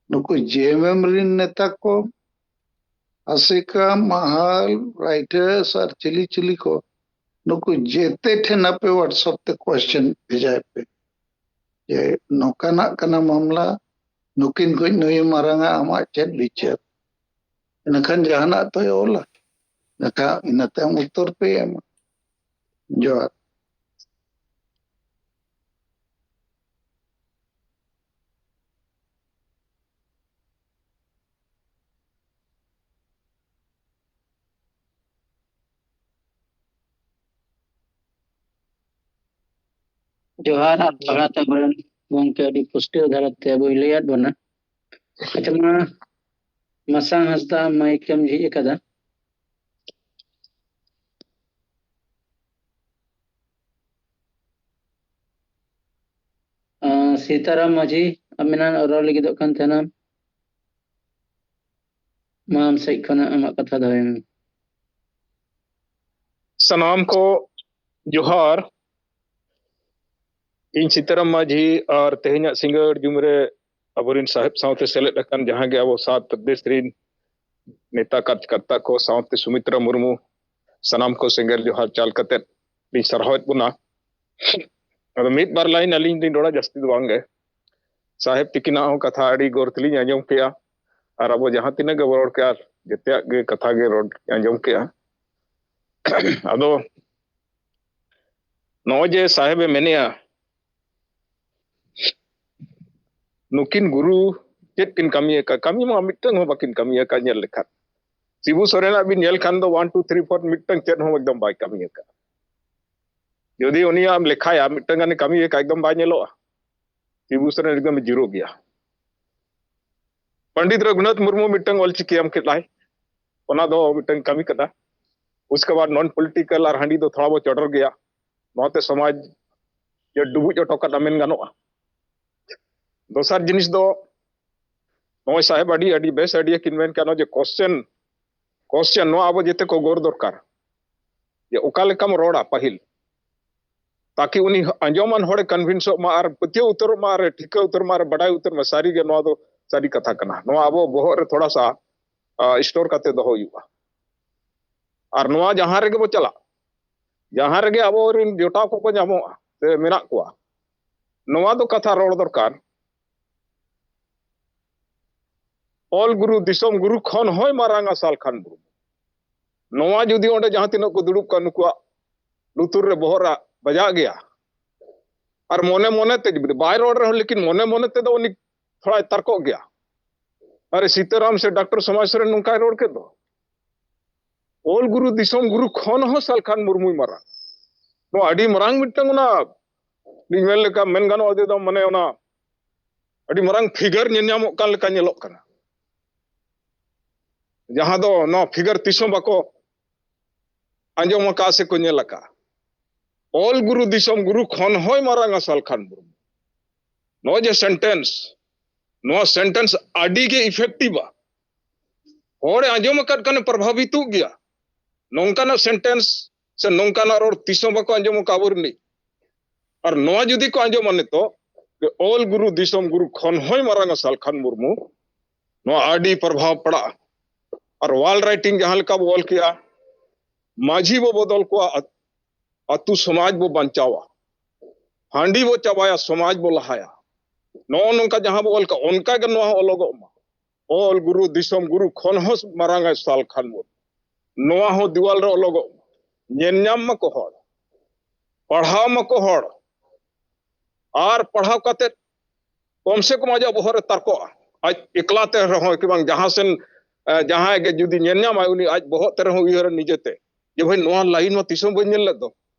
ᱱᱩᱠᱩ ᱡᱮ ᱮᱢ ᱮᱢ ᱨᱤᱱ ᱱᱮᱛᱟ ᱠᱚ, ᱟᱥᱮᱠᱟ, ᱢᱟᱦᱟᱞ, ᱨᱟᱭᱴᱟᱨᱥ ᱟᱨ ᱪᱤᱞᱤ ᱪᱤᱞᱤ ᱠᱚ, ᱱᱩᱠᱩ ᱡᱮᱛᱮ ᱴᱷᱮᱱ ᱟᱯᱮ ᱣᱟᱴᱥᱮᱯ ᱛᱮ ᱠᱚᱭᱮᱥᱪᱮᱱ ᱵᱷᱮᱡᱟᱭ ᱯᱮ ᱡᱮ ᱱᱚᱝᱠᱟᱱᱟᱜ ᱠᱟᱱᱟ ᱢᱟᱢᱞᱟ, ᱱᱩᱠᱤᱱ ᱠᱷᱚᱱ ᱱᱩᱭ ᱢᱟᱨᱟᱝᱟ, ᱟᱢᱟᱜ ᱪᱮᱫ ᱵᱤᱪᱟᱹᱨ? ᱤᱱᱟᱹᱠᱷᱟᱱ ᱡᱟᱦᱟᱱᱟᱜ ᱛᱚᱭ ᱚᱞᱟ, ᱤᱱᱟᱹᱠᱷᱟᱱ ᱤᱱᱟᱹ ᱛᱟᱭᱚᱢ ᱩᱛᱛᱚᱨ ᱯᱮ ᱮᱢᱟ᱾ ᱡᱚᱦᱟᱨ᱾ ᱡᱚᱦᱟᱨ ᱟᱨ ᱥᱟᱨᱦᱟᱣ ᱛᱟᱵᱚᱱ ᱜᱚᱢᱠᱮ, ᱟᱹᱰᱤ ᱯᱩᱥᱴᱟᱹᱣ ᱫᱷᱟᱨᱟᱛᱮ ᱟᱵᱚᱭ ᱞᱟᱹᱭᱟᱫ ᱵᱚᱱᱟ᱾ ᱟᱪᱪᱷᱟ, ᱢᱟ ᱢᱟᱥᱟᱝ ᱦᱟᱸᱥᱫᱟ, ᱢᱟᱭᱤᱠ ᱮᱢ ᱡᱷᱤᱡ ᱟᱠᱟᱫᱟ᱾ ᱟᱸ, ᱥᱤᱛᱟᱨᱟᱢ ᱢᱟᱹᱡᱷᱤ, ᱟᱢ ᱮᱱᱟᱱ ᱨᱚᱲ ᱞᱟᱹᱜᱤᱫᱚᱜ ᱠᱟᱱ ᱛᱟᱦᱮᱱᱟᱢ᱾ ᱢᱟ ᱟᱢ ᱥᱮᱫ ᱠᱷᱚᱱᱟᱜ ᱟᱢᱟᱜ ᱠᱟᱛᱷᱟ ᱫᱚᱦᱚᱭ ᱢᱮ᱾ ᱥᱟᱱᱟᱢ ᱠᱚ ᱡᱚᱦᱟᱨ᱾ ᱤᱧ ᱥᱤᱛᱟᱨᱟᱢ ᱢᱟᱹᱡᱷᱤ ᱟᱨ ᱛᱮᱦᱮᱧᱟᱜ ᱥᱤᱸᱜᱟᱹᱲ ᱡᱩᱢ ᱨᱮ ᱟᱵᱚᱨᱮᱱ ᱥᱟᱦᱮᱵ ᱥᱟᱶᱛᱮ ᱥᱮᱞᱮᱫ ᱟᱠᱟᱱ ᱡᱟᱦᱟᱸ ᱜᱮ ᱟᱵᱚ ᱥᱟᱛ ᱯᱨᱚᱫᱮᱥ ᱨᱮᱱ ᱱᱮᱛᱟ ᱠᱟᱨᱡᱚᱠᱚᱨᱛᱟ ᱠᱚ ᱥᱟᱶᱛᱮ ᱥᱩᱢᱤᱛᱨᱟ ᱢᱩᱨᱢᱩ, ᱥᱟᱱᱟᱢ ᱠᱚ ᱥᱮᱸᱜᱮᱞ ᱡᱚᱦᱟᱨ ᱪᱟᱞ ᱠᱟᱛᱮᱫ ᱞᱤᱧ ᱥᱟᱨᱦᱟᱣᱮᱫ ᱵᱚᱱᱟ᱾ ᱟᱫᱚ ᱢᱤᱫ ᱵᱟᱨ ᱞᱟᱭᱤᱱ ᱟᱹᱞᱤᱧ ᱞᱤᱧ ᱨᱚᱲᱟ, ᱡᱟᱹᱥᱛᱤ ᱫᱚ ᱵᱟᱝ ᱜᱮ᱾ ᱥᱟᱦᱮᱵ ᱛᱤᱠᱤᱱᱟᱜ ᱦᱚᱸ ᱠᱟᱛᱷᱟ ᱟᱹᱰᱤ ᱜᱚᱨ ᱛᱮᱞᱤᱧ ᱟᱸᱡᱚᱢ ᱠᱮᱜᱼᱟ, ᱟᱨ ᱟᱵᱚ ᱡᱟᱦᱟᱸ ᱛᱤᱱᱟᱹᱜ ᱜᱮᱵᱚ ᱨᱚᱲ ᱠᱮᱜᱼᱟ, ᱡᱮᱛᱮᱭᱟᱜ ᱜᱮ ᱠᱟᱛᱷᱟ ᱜᱮ ᱨᱚᱲ ᱟᱸᱡᱚᱢ ᱠᱮᱜᱼᱟ᱾ ᱟᱫᱚ ᱱᱚᱜᱼᱚᱭ ᱡᱮ ᱥᱟᱦᱮᱵᱮ ᱢᱮᱱᱮᱜᱼᱟ, ᱱᱩᱠᱤᱱ ᱜᱩᱨᱩ ᱪᱮᱫ ᱠᱤᱱ ᱠᱟᱹᱢᱤ ᱟᱠᱟᱫ? ᱠᱟᱹᱢᱤ ᱢᱟ ᱢᱤᱫᱴᱟᱝ ᱦᱚᱸ ᱵᱟᱹᱠᱤᱱ ᱠᱟᱹᱢᱤ ᱟᱠᱟᱫ᱾ ᱧᱮᱞ ᱞᱮᱠᱷᱟᱱ ᱥᱤᱵᱩ ᱥᱚᱨᱮᱱᱟᱜ ᱵᱤᱱ ᱧᱮᱞ ᱠᱷᱟᱱ ᱫᱚ one, two, three, four ᱢᱤᱫᱴᱟᱝ ᱪᱮᱫ ᱦᱚᱸ ᱮᱠᱫᱚᱢ ᱵᱟᱭ ᱠᱟᱹᱢᱤ ᱟᱠᱟᱫ᱾ ᱡᱩᱫᱤ ᱩᱱᱤᱭᱟᱜ ᱮᱢ ᱞᱮᱠᱷᱟᱭᱟ, ᱢᱤᱫᱴᱟᱝ ᱜᱟᱱᱮ ᱠᱟᱹᱢᱤ ᱟᱠᱟᱫ, ᱮᱠᱫᱚᱢ ᱵᱟᱭ ᱧᱮᱞᱚᱜᱼᱟ᱾ ᱥᱤᱵᱩ ᱥᱚᱨᱮᱱ ᱮᱠᱫᱚᱢ ᱡᱤᱨᱳ ᱜᱮᱭᱟ᱾ ᱯᱚᱱᱰᱤᱛ ᱨᱚᱜᱷᱩᱱᱟᱛᱷ ᱢᱩᱨᱢᱩ ᱢᱤᱫᱴᱟᱝ ᱚᱞᱪᱤᱠᱤ ᱮᱢ ᱠᱮᱫᱟᱭ, ᱚᱱᱟ ᱫᱚ ᱢᱤᱫᱴᱟᱝ ᱠᱟᱹᱢᱤ ᱠᱟᱫᱟ᱾ ᱩᱥᱠᱮ ᱵᱟᱫ ᱱᱚᱱ ᱯᱚᱞᱤᱴᱤᱠᱟᱞ ᱟᱨ ᱦᱟᱺᱰᱤ ᱫᱚ ᱛᱷᱚᱲᱟ ᱵᱚ ᱪᱚᱰᱚᱨ ᱜᱮᱭᱟ᱾ ᱱᱚᱣᱟᱛᱮ ᱥᱚᱢᱟᱡᱽ ᱡᱮ ᱰᱩᱵᱩᱡ ᱦᱚᱴᱚ ᱠᱟᱫᱟ ᱢᱮᱱ ᱜᱟᱱᱚᱜᱼᱟ᱾ ᱫᱚᱥᱟᱨ ᱡᱤᱱᱤᱥ ᱫᱚ ᱱᱚᱜᱼᱚᱭ ᱥᱟᱦᱮᱵᱽ ᱟᱹᱰᱤ ᱟᱹᱰᱤ ᱵᱮᱥ ᱟᱹᱰᱤᱭᱮ ᱠᱤᱱ ᱢᱮᱱ ᱠᱮᱫ, ᱱᱚᱜᱼᱚᱭ ᱡᱮ ᱠᱚᱥᱪᱮᱱ ᱠᱚᱥᱪᱮᱱ ᱱᱚᱣᱟ ᱟᱵᱚ ᱡᱮᱛᱮ ᱠᱚ ᱜᱚᱨ ᱫᱚᱨᱠᱟᱨ ᱡᱮ ᱚᱠᱟ ᱞᱮᱠᱟᱢ ᱨᱚᱲᱟ ᱯᱟᱹᱦᱤᱞ, ᱛᱟᱠᱤ ᱩᱱᱤ ᱟᱸᱡᱚᱢᱟᱱ ᱦᱚᱲᱮ ᱠᱚᱱᱵᱷᱤᱱᱥᱚᱜ ᱢᱟ ᱟᱨ ᱯᱟᱹᱛᱭᱟᱹᱣ ᱩᱛᱟᱹᱨᱚᱜ ᱢᱟ ᱟᱨ ᱴᱷᱤᱠᱟᱹ ᱩᱛᱟᱹᱨ ᱢᱟ ᱟᱨ ᱵᱟᱰᱟᱭ ᱩᱛᱟᱹᱨ ᱢᱟ ᱥᱟᱹᱨᱤᱜᱮ ᱱᱚᱣᱟ ᱫᱚ ᱥᱟᱹᱨᱤ ᱠᱟᱛᱷᱟ ᱠᱟᱱᱟ᱾ ᱱᱚᱣᱟ ᱟᱵᱚ ᱵᱚᱦᱚᱜ ᱨᱮ ᱛᱷᱚᱲᱟ ᱥᱟ ᱥᱴᱳᱨ ᱠᱟᱛᱮ ᱫᱚᱦᱚ ᱦᱩᱭᱩᱜᱼᱟ᱾ ᱟᱨ ᱱᱚᱣᱟ ᱡᱟᱦᱟᱸ ᱨᱮᱜᱮ ᱵᱚ ᱪᱟᱞᱟᱜ, ᱡᱟᱦᱟᱸ ᱨᱮᱜᱮ ᱟᱵᱚᱨᱮᱱ ᱡᱚᱴᱟᱣ ᱠᱚᱠᱚ ᱧᱟᱢᱚᱜᱼᱟ ᱥᱮ ᱢᱮᱱᱟᱜ ᱠᱚᱣᱟ, ᱱᱚᱣᱟ ᱫᱚ ᱠᱟᱛᱷᱟ ᱨᱚᱲ ᱫᱚᱨᱠᱟᱨ, ᱚᱞ ᱜᱩᱨᱩ ᱫᱤᱥᱚᱢ ᱜᱩᱨᱩ ᱠᱷᱚᱱ ᱦᱚᱸᱭ ᱢᱟᱨᱟᱝᱟ ᱥᱟᱞᱠᱷᱟᱱ ᱢᱩᱨᱢᱩ᱾ ᱱᱚᱣᱟ ᱡᱩᱫᱤ ᱚᱸᱰᱮ ᱡᱟᱦᱟᱸ ᱛᱤᱱᱟᱹᱜ ᱠᱚ ᱫᱩᱲᱩᱵ ᱠᱟᱱ ᱱᱩᱠᱩᱣᱟᱜ ᱞᱩᱛᱩᱨ ᱨᱮ ᱵᱚᱦᱚᱜ ᱨᱮ ᱵᱟᱡᱟᱜ ᱜᱮᱭᱟ, ᱟᱨ ᱢᱚᱱᱮ ᱢᱚᱱᱮ ᱛᱮ ᱡᱩᱫᱤ ᱵᱟᱭ ᱨᱚᱲ ᱨᱮᱦᱚᱸ ᱞᱮᱠᱤᱱ ᱢᱚᱱᱮ ᱢᱚᱱᱮ ᱛᱮᱫᱚ ᱩᱱᱤ ᱛᱷᱚᱲᱟᱭ ᱛᱟᱨᱠᱚᱜ ᱜᱮᱭᱟ, ᱟᱨᱮ ᱥᱤᱛᱟᱹᱨᱟᱢ ᱥᱮ ᱰᱟᱠᱛᱟᱨ ᱥᱚᱢᱟᱡᱽ ᱥᱚᱨᱮᱱ ᱱᱚᱝᱠᱟᱭ ᱨᱚᱲ ᱠᱮᱫ ᱫᱚ, ᱚᱞ ᱜᱩᱨᱩ ᱫᱤᱥᱚᱢ ᱜᱩᱨᱩ ᱠᱷᱚᱱ ᱦᱚᱸ ᱥᱟᱞᱠᱷᱟᱱ ᱢᱩᱨᱢᱩᱭ ᱢᱟᱨᱟᱝ᱾ ᱱᱚᱣᱟ ᱟᱹᱰᱤ ᱢᱟᱨᱟᱝ ᱢᱤᱫᱴᱟᱝ ᱚᱱᱟ ᱞᱤᱧ ᱢᱮᱱ ᱞᱮᱠᱟ ᱢᱮᱱ ᱜᱟᱱᱚᱜᱼᱟ ᱡᱮ ᱫᱚ ᱢᱟᱱᱮ ᱚᱱᱟ ᱟᱹᱰᱤ ᱢᱟᱨᱟᱝ ᱯᱷᱤᱜᱟᱨ ᱧᱮᱞ ᱧᱟᱢᱚᱜ ᱠᱟᱱ ᱞᱮᱠᱟ ᱧᱮᱞᱚᱜ ᱠᱟᱱᱟ, ᱡᱟᱦᱟᱸ ᱫᱚ ᱱᱚᱣᱟ ᱯᱷᱤᱜᱟᱨ ᱛᱤᱥ ᱦᱚᱸ ᱵᱟᱠᱚ ᱟᱸᱡᱚᱢ ᱟᱠᱟᱫ ᱥᱮᱠᱚ ᱧᱮᱞ ᱟᱠᱟᱫ᱾ ᱚᱞ ᱜᱩᱨᱩ ᱫᱤᱥᱚᱢ ᱜᱩᱨᱩ ᱠᱷᱚᱱ ᱦᱚᱸᱭ ᱢᱟᱨᱟᱝᱟ ᱥᱟᱞᱠᱷᱟᱱ ᱢᱩᱨᱢᱩ᱾ ᱱᱚᱣᱟ ᱡᱮ ᱥᱮᱱᱴᱮᱱᱥ, ᱱᱚᱣᱟ ᱥᱮᱱᱴᱮᱱᱥ ᱟᱹᱰᱤ ᱜᱮ ᱤᱯᱷᱮᱠᱴᱤᱵᱷᱟ᱾ ᱦᱚᱲᱮ ᱟᱸᱡᱚᱢ ᱟᱠᱟᱫ ᱠᱷᱟᱱᱮ ᱯᱨᱚᱵᱷᱟᱵᱤᱛᱚᱜ ᱜᱮᱭᱟ᱾ ᱱᱚᱝᱠᱟᱱᱟᱜ ᱥᱮᱱᱴᱮᱱᱥ ᱥᱮ ᱱᱚᱝᱠᱟᱱᱟᱜ ᱨᱚᱲ ᱛᱤᱥ ᱦᱚᱸ ᱵᱟᱠᱚ ᱟᱸᱡᱚᱢ ᱟᱠᱟᱫ ᱟᱵᱚ ᱨᱤᱱᱤᱡ᱾ ᱟᱨ ᱱᱚᱣᱟ ᱡᱩᱫᱤ ᱠᱚ ᱟᱸᱡᱚᱢᱟ ᱱᱤᱛᱚᱜ ᱡᱮ ᱚᱞ ᱜᱩᱨᱩ ᱫᱤᱥᱚᱢ ᱜᱩᱨᱩ ᱠᱷᱚᱱ ᱦᱚᱸᱭ ᱢᱟᱨᱟᱝᱟ ᱥᱟᱞᱠᱷᱟᱱ ᱢᱩᱨᱢᱩ, ᱱᱚᱣᱟ ᱟᱹᱰᱤ ᱯᱨᱚᱵᱷᱟᱵᱽ ᱯᱟᱲᱟᱜᱼᱟ᱾ ᱟᱨ ᱣᱟᱞ ᱨᱟᱭᱴᱤᱝ ᱡᱟᱦᱟᱸ ᱞᱮᱠᱟ ᱵᱚ ᱚᱞ ᱠᱮᱜᱼᱟ, ᱢᱟᱹᱡᱷᱤ ᱵᱚ ᱵᱚᱫᱚᱞ ᱠᱚᱣᱟ, ᱟᱹᱛᱩ ᱥᱚᱢᱟᱡᱽ ᱵᱚ ᱵᱟᱧᱪᱟᱣᱟ, ᱦᱟᱺᱰᱤ ᱵᱚ ᱪᱟᱵᱟᱭᱟ, ᱥᱚᱢᱟᱡᱽ ᱵᱚ ᱞᱟᱦᱟᱭᱟ᱾ ᱱᱚᱜᱼᱚ ᱱᱚᱝᱠᱟ ᱡᱟᱦᱟᱸ ᱵᱚ ᱚᱞ ᱠᱟᱜ, ᱚᱱᱠᱟ ᱜᱮ ᱱᱚᱣᱟ ᱦᱚᱸ ᱚᱞᱚᱜᱚᱜ ᱢᱟ᱾ ᱚᱞ ᱜᱩᱨᱩ ᱫᱤᱥᱚᱢ ᱜᱩᱨᱩ ᱠᱷᱚᱱ ᱦᱚᱸ ᱢᱟᱨᱟᱝ ᱟᱭ ᱥᱟᱞᱠᱷᱟᱱ ᱢᱩᱨᱢᱩ᱾ ᱱᱚᱣᱟ ᱦᱚᱸ ᱫᱤᱣᱟᱞ ᱨᱮ ᱚᱞᱚᱜᱚᱜ ᱢᱟ, ᱧᱮᱞ ᱧᱟᱢ ᱢᱟᱠᱚ ᱦᱚᱲ, ᱯᱟᱲᱦᱟᱣ ᱢᱟᱠᱚ ᱦᱚᱲ, ᱟᱨ ᱯᱟᱲᱦᱟᱣ ᱠᱟᱛᱮ ᱠᱚᱢ ᱥᱮ ᱠᱚᱢ ᱟᱡᱟᱜ ᱵᱚᱦᱚᱜ ᱨᱮ ᱛᱟᱨᱠᱚᱜᱼᱟ᱾ ᱟᱡ ᱮᱠᱞᱟ ᱛᱮ ᱨᱮᱦᱚᱸ ᱠᱤ ᱵᱟᱝ ᱡᱟᱦᱟᱸ ᱥᱮᱱ, ᱮ, ᱡᱟᱦᱟᱸᱭ ᱜᱮ ᱡᱩᱫᱤ ᱧᱮᱞ ᱧᱟᱢᱟᱭ, ᱩᱱᱤ ᱟᱡ ᱵᱚᱦᱚᱜ ᱛᱮ ᱨᱮᱦᱚᱸ ᱩᱭᱦᱟᱹᱨᱟ ᱱᱤᱡᱮᱛᱮ ᱡᱮ, "ᱵᱷᱟᱹᱭ, ᱱᱚᱣᱟ ᱞᱟᱭᱤᱱ ᱢᱟ ᱛᱤᱥ ᱦᱚᱸ ᱵᱟᱹᱧ ᱧᱮᱞ ᱞᱮᱫ ᱫᱚ,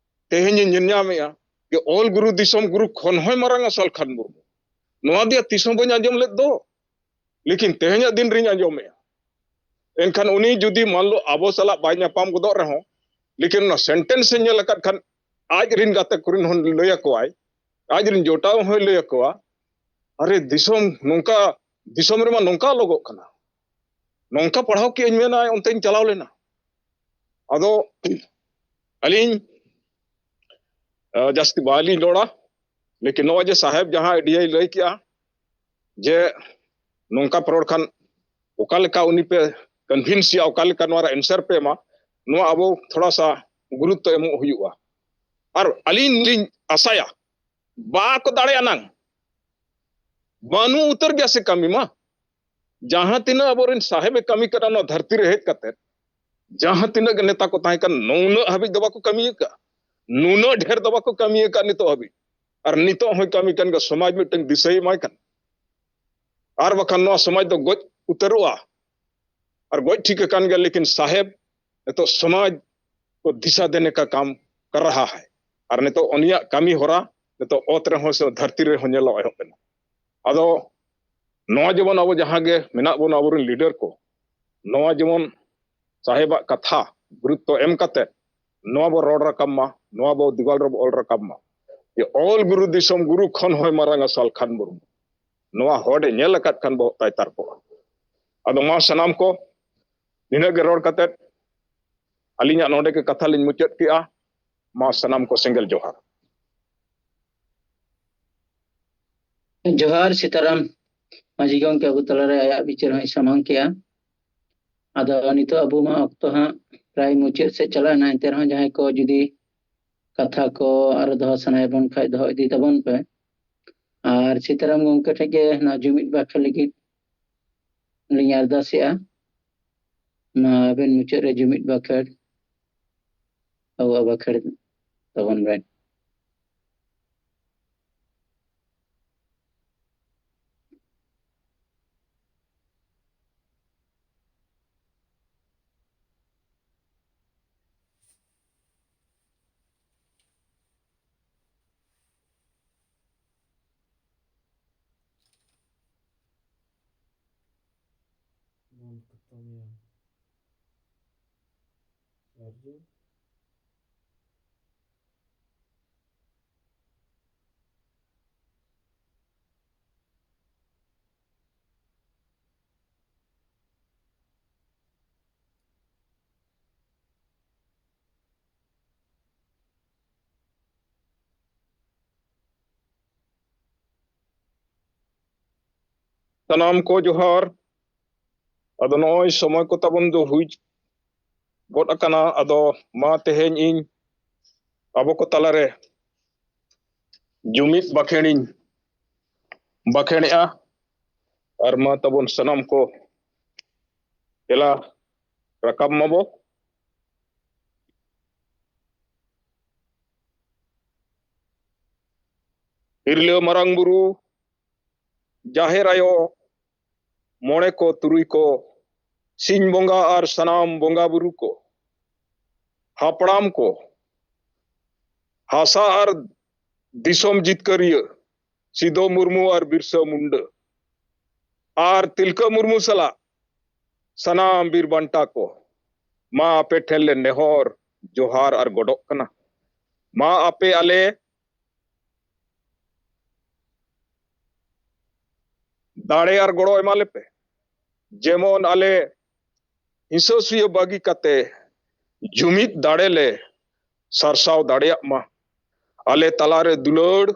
ᱛᱮᱦᱮᱧ ᱤᱧ ᱧᱮᱞ ᱧᱟᱢᱮᱜᱼᱟ ᱡᱮ ᱚᱞ ᱜᱩᱨᱩ ᱫᱤᱥᱚᱢ ᱜᱩᱨᱩ ᱠᱷᱚᱱ ᱦᱚᱸᱭ ᱢᱟᱨᱟᱝᱟ ᱥᱟᱞᱠᱷᱟᱱ ᱢᱩᱨᱢᱩ᱾ ᱱᱚᱣᱟ ᱫᱚᱭᱟ ᱛᱤᱥ ᱦᱚᱸ ᱵᱟᱹᱧ ᱟᱸᱡᱚᱢ ᱞᱮᱫ ᱫᱚ, ᱞᱮᱠᱤᱱ ᱛᱮᱦᱮᱧᱟᱜ ᱫᱤᱱ ᱨᱤᱧ ᱟᱸᱡᱚᱢᱮᱜᱼᱟ᱾" ᱮᱱᱠᱷᱟᱱ ᱩᱱᱤ ᱡᱩᱫᱤ ᱢᱟᱱ ᱞᱚ ᱟᱵᱚ ᱥᱟᱞᱟᱜ ᱵᱟᱭ ᱧᱟᱯᱟᱢ ᱜᱚᱫᱚᱜ ᱨᱮᱦᱚᱸ, ᱞᱮᱠᱤᱱ ᱚᱱᱟ ᱥᱮᱱᱴᱮᱱᱥ ᱮ ᱧᱮᱞ ᱟᱠᱟᱫ ᱠᱷᱟᱱ, ᱟᱡ ᱨᱤᱱ ᱜᱟᱛᱮ ᱠᱚᱨᱮᱱ ᱦᱚᱸ ᱞᱟᱹᱭ ᱟᱠᱚᱣᱟᱭ, ᱟᱡ ᱨᱤᱱ ᱡᱚᱴᱟᱣ ᱦᱚᱸᱭ ᱞᱟᱹᱭ ᱟᱠᱚᱣᱟ, "ᱟᱨᱮ ᱫᱤᱥᱚᱢ ᱱᱚᱝᱠᱟ, ᱫᱤᱥᱚᱢ ᱨᱮᱢᱟ ᱱᱚᱝᱠᱟ ᱚᱞᱚᱜᱚᱜ ᱠᱟᱱᱟ, ᱱᱚᱝᱠᱟ ᱯᱟᱲᱦᱟᱣ ᱠᱮᱜᱼᱟᱹᱧ, ᱢᱮᱱᱟ ᱚᱱᱛᱮᱧ ᱪᱟᱞᱟᱣ ᱞᱮᱱᱟ᱾" ᱟᱫᱚ ᱟᱹᱞᱤᱧ ᱡᱟᱹᱥᱛᱤ ᱵᱟᱞᱤᱧ ᱨᱚᱲᱟ, ᱞᱮᱠᱤᱱ ᱱᱚᱜᱼᱚᱭ ᱡᱮ ᱥᱟᱦᱮᱵᱽ ᱡᱟᱦᱟᱸ ᱟᱭᱰᱤᱭᱟᱭ ᱞᱟᱹᱭ ᱠᱮᱜᱼᱟ ᱡᱮ ᱱᱚᱝᱠᱟ ᱯᱮ ᱨᱚᱲ ᱠᱷᱟᱱ ᱚᱠᱟ ᱞᱮᱠᱟ ᱩᱱᱤ ᱯᱮ ᱠᱚᱱᱵᱷᱤᱱᱥ ᱮᱭᱟ, ᱚᱠᱟ ᱞᱮᱠᱟ ᱱᱚᱣᱟ ᱨᱮ ᱮᱱᱥᱟᱨ ᱯᱮ ᱮᱢᱟ, ᱱᱚᱣᱟ ᱟᱵᱚ ᱛᱷᱚᱲᱟ ᱥᱟ ᱜᱩᱨᱩᱛᱛᱚ ᱮᱢᱚᱜ ᱦᱩᱭᱩᱜᱼᱟ᱾ ᱟᱨ ᱟᱹᱞᱤᱧ ᱞᱤᱧ ᱟᱥᱟᱭᱟ, ᱵᱟᱠᱚ ᱫᱟᱲᱮᱭᱟᱜᱼᱟ ᱱᱟᱝ, ᱵᱟᱹᱱᱩᱜ ᱩᱛᱟᱹᱨ ᱜᱮᱭᱟ ᱥᱮ ᱠᱟᱹᱢᱤ ᱢᱟ᱾ ᱡᱟᱦᱟᱸ ᱛᱤᱱᱟᱹᱜ ᱟᱵᱚᱨᱮᱱ ᱥᱟᱦᱮᱵ ᱮ ᱠᱟᱹᱢᱤ ᱠᱟᱱᱟ ᱱᱚᱣᱟ ᱫᱷᱟᱹᱨᱛᱤ ᱨᱮ ᱦᱮᱡ ᱠᱟᱛᱮ, ᱡᱟᱦᱟᱸ ᱛᱤᱱᱟᱹᱜ ᱜᱮ ᱱᱮᱛᱟ ᱠᱚ ᱛᱟᱦᱮᱸ ᱠᱟᱱ, ᱱᱩᱱᱟᱹᱜ ᱦᱟᱹᱵᱤᱡ ᱫᱚ ᱵᱟᱠᱚ ᱠᱟᱹᱢᱤ ᱟᱠᱟᱫ, ᱱᱩᱱᱟᱹᱜ ᱰᱷᱮᱨ ᱫᱚ ᱵᱟᱠᱚ ᱠᱟᱹᱢᱤ ᱟᱠᱟᱫ ᱱᱤᱛᱚᱜ ᱦᱟᱹᱵᱤᱡ᱾ ᱟᱨ ᱱᱤᱛᱚᱜ ᱦᱚᱸᱭ ᱠᱟᱹᱢᱤ ᱠᱟᱱ ᱜᱮᱭᱟ, ᱥᱚᱢᱟᱡᱽ ᱢᱤᱫᱴᱟᱝ ᱫᱤᱥᱟᱹᱭ ᱮᱢᱟᱭ ᱠᱟᱱᱟ᱾ ᱟᱨ ᱵᱟᱠᱷᱟᱱ ᱱᱚᱣᱟ ᱥᱚᱢᱟᱡᱽ ᱫᱚ ᱜᱚᱡ ᱩᱛᱟᱹᱨᱚᱜᱼᱟ᱾ ᱟᱨ ᱜᱚᱡ ᱴᱷᱤᱠ ᱟᱠᱟᱱ ᱜᱮᱭᱟ, ᱞᱮᱠᱤᱱ ᱥᱟᱦᱮᱵ ᱱᱤᱛᱚᱜ ᱥᱚᱢᱟᱡᱽ ᱠᱚ ᱫᱤᱥᱟ ᱫᱮᱱᱮ ᱠᱟ ᱠᱟᱢ ᱠᱟᱨ ᱨᱟᱦᱟ ᱦᱟᱭ᱾ ᱟᱨ ᱱᱤᱛᱚᱜ ᱩᱱᱤᱭᱟᱜ ᱠᱟᱹᱢᱤ ᱦᱚᱨᱟ ᱱᱤᱛᱚᱜ ᱚᱛ ᱨᱮᱦᱚᱸ ᱥᱮ ᱫᱷᱟᱹᱨᱛᱤ ᱨᱮᱦᱚᱸ ᱧᱮᱞᱚᱜ ᱮᱦᱚᱵ ᱮᱱᱟ᱾ ᱟᱫᱚ ᱱᱚᱣᱟ ᱡᱮᱢᱚᱱ ᱟᱵᱚ ᱡᱟᱦᱟᱸ ᱜᱮ ᱢᱮᱱᱟᱜ ᱵᱚᱱᱟ, ᱟᱵᱚᱨᱮᱱ ᱞᱤᱰᱟᱨ ᱠᱚ, ᱱᱚᱣᱟ ᱡᱮᱢᱚᱱ ᱥᱟᱦᱮᱵᱟᱜ ᱠᱟᱛᱷᱟ ᱜᱩᱨᱩᱛᱛᱚ ᱮᱢ ᱠᱟᱛᱮ ᱱᱚᱣᱟ ᱵᱚ ᱨᱚᱲ ᱨᱟᱠᱟᱵ ᱢᱟ, ᱱᱚᱣᱟ ᱵᱚ ᱫᱤᱣᱟᱞ ᱨᱮᱵᱚ ᱚᱞ ᱨᱟᱠᱟᱵ ᱢᱟ, ᱡᱮ ᱚᱞ ᱜᱩᱨᱩ ᱫᱤᱥᱚᱢ ᱜᱩᱨᱩ ᱠᱷᱚᱱ ᱦᱚᱸᱭ ᱢᱟᱨᱟᱝᱟ ᱥᱟᱞᱠᱷᱟᱱ ᱢᱩᱨᱢᱩ᱾ ᱱᱚᱣᱟ ᱦᱚᱲ ᱮ ᱧᱮᱞ ᱟᱠᱟᱫ ᱠᱷᱟᱱ ᱵᱚᱦᱚᱜ ᱛᱟᱭ ᱛᱟᱨᱠᱚᱜᱼᱟ᱾ ᱟᱫᱚ ᱢᱟ ᱥᱟᱱᱟᱢ ᱠᱚ ᱱᱤᱱᱟᱹᱜ ᱜᱮ ᱨᱚᱲ ᱠᱟᱛᱮ ᱟᱹᱞᱤᱧᱟᱜ ᱱᱚᱰᱮ ᱜᱮ ᱠᱟᱛᱷᱟ ᱞᱤᱧ ᱢᱩᱪᱟᱹᱫ ᱠᱮᱜᱼᱟ᱾ ᱢᱟ ᱥᱟᱱᱟᱢ ᱠᱚ ᱥᱮᱸᱜᱮᱞ ᱡᱚᱦᱟᱨ᱾ ᱡᱚᱦᱟᱨ ᱥᱤᱛᱟᱨᱟᱢ ᱢᱟᱹᱡᱷᱤ ᱜᱚᱢᱠᱮ, ᱟᱵᱚ ᱛᱟᱞᱟᱨᱮ ᱟᱭᱟᱜ ᱵᱤᱪᱟᱹᱨ ᱦᱚᱸᱭ ᱥᱟᱢᱟᱝ ᱠᱮᱜᱼᱟ᱾ ᱟᱫᱚ ᱱᱤᱛᱚᱜ ᱟᱵᱚ ᱢᱟ ᱚᱠᱛᱚ ᱦᱟᱸᱜ ᱯᱨᱟᱭ ᱢᱩᱪᱟᱹᱫ ᱥᱮᱫ ᱪᱟᱞᱟᱣ ᱮᱱᱟ, ᱮᱱᱛᱮ ᱨᱮᱦᱚᱸ ᱡᱟᱦᱟᱸᱭ ᱠᱚ ᱡᱩᱫᱤ ᱠᱟᱛᱷᱟ ᱠᱚ ᱟᱨᱚ ᱫᱚᱦᱚ ᱥᱟᱱᱟᱭᱮᱫ ᱵᱚᱱ ᱠᱷᱟᱡ ᱫᱚᱦᱚ ᱤᱫᱤ ᱛᱟᱵᱚᱱ ᱯᱮ᱾ ᱟᱨ ᱥᱤᱛᱟᱨᱟᱢ ᱜᱚᱢᱠᱮ ᱴᱷᱮᱱ ᱜᱮ ᱱᱚᱣᱟ ᱡᱩᱢᱤᱫ ᱵᱟᱠᱷᱮᱲ ᱞᱟᱹᱜᱤᱫ ᱞᱤᱧ ᱟᱨᱫᱟᱥᱮᱜᱼᱟ, ᱢᱟ ᱟᱵᱮᱱ ᱢᱩᱪᱟᱹᱫ ᱨᱮ ᱡᱩᱢᱤᱫ ᱵᱟᱠᱷᱮᱲ ᱟᱵᱚᱣᱟᱜ ᱵᱟᱠᱷᱮᱲ ᱛᱟᱵᱚᱱ ᱵᱮᱱ᱾ ᱵᱚᱱ ᱠᱷᱟᱛᱚᱢᱮᱭᱟ᱾ ᱟᱨ ᱡᱮ ᱥᱟᱱᱟᱢ ᱠᱚ ᱡᱚᱦᱟᱨ᱾ ᱟᱫᱚ ᱱᱚᱜᱼᱚᱭ ᱥᱚᱢᱚᱭ ᱠᱚ ᱛᱟᱵᱚᱱ ᱫᱚ ᱦᱩᱭ ᱜᱚᱫ ᱟᱠᱟᱱᱟ᱾ ᱟᱫᱚ ᱢᱟ ᱛᱮᱦᱮᱧ ᱤᱧ ᱟᱵᱚ ᱠᱚ ᱛᱟᱞᱟᱨᱮ ᱡᱩᱢᱤᱫ ᱵᱟᱠᱷᱮᱬᱤᱧ ᱵᱟᱠᱷᱮᱬᱮᱜᱼᱟ᱾ ᱟᱨ ᱢᱟ ᱛᱟᱵᱚᱱ ᱥᱟᱱᱟᱢ ᱠᱚ ᱮᱞᱟ ᱨᱟᱠᱟᱵ ᱢᱟᱵᱚ᱾ ᱦᱤᱨᱞᱟᱹ ᱢᱟᱨᱟᱝ ᱵᱩᱨᱩ, ᱡᱟᱦᱮᱨ ᱟᱭᱳ, ᱢᱚᱬᱮ ᱠᱚ ᱛᱩᱨᱩᱭ ᱠᱚ, ᱥᱤᱧ ᱵᱚᱸᱜᱟ ᱟᱨ ᱥᱟᱱᱟᱢ ᱵᱚᱸᱜᱟ ᱵᱩᱨᱩ ᱠᱚ, ᱦᱟᱯᱲᱟᱢ ᱠᱚ, ᱦᱟᱥᱟ ᱟᱨ ᱫᱤᱥᱚᱢ ᱡᱤᱛᱠᱟᱹᱨᱤᱭᱟᱹ ᱥᱤᱫᱚ ᱢᱩᱨᱢᱩ ᱟᱨ ᱵᱤᱨᱥᱟᱹ ᱢᱩᱱᱰᱟᱹ ᱟᱨ ᱛᱤᱞᱠᱟᱹ ᱢᱩᱨᱢᱩ ᱥᱟᱞᱟᱜ ᱥᱟᱱᱟᱢ ᱵᱤᱨ ᱵᱟᱱᱴᱟ ᱠᱚ, ᱢᱟ ᱟᱯᱮ ᱴᱷᱮᱱ ᱞᱮ ᱱᱮᱦᱚᱨ ᱡᱚᱦᱟᱨ ᱟᱨ ᱜᱚᱰᱚᱜ ᱠᱟᱱᱟ᱾ ᱢᱟ ᱟᱯᱮ ᱟᱞᱮ ᱫᱟᱲᱮ ᱟᱨ ᱜᱚᱲᱚ ᱮᱢᱟ ᱞᱮᱯᱮ, ᱡᱮᱢᱚᱱ ᱟᱞᱮ ᱦᱤᱸᱥᱟᱹ ᱥᱩᱭᱟᱹ ᱵᱟᱹᱜᱤ ᱠᱟᱛᱮ ᱡᱩᱢᱤᱫ ᱫᱟᱲᱮ ᱞᱮ ᱥᱟᱨᱥᱟᱣ ᱫᱟᱲᱮᱭᱟᱜ ᱢᱟ᱾ ᱟᱞᱮ ᱛᱟᱞᱟᱨᱮ ᱫᱩᱞᱟᱹᱲ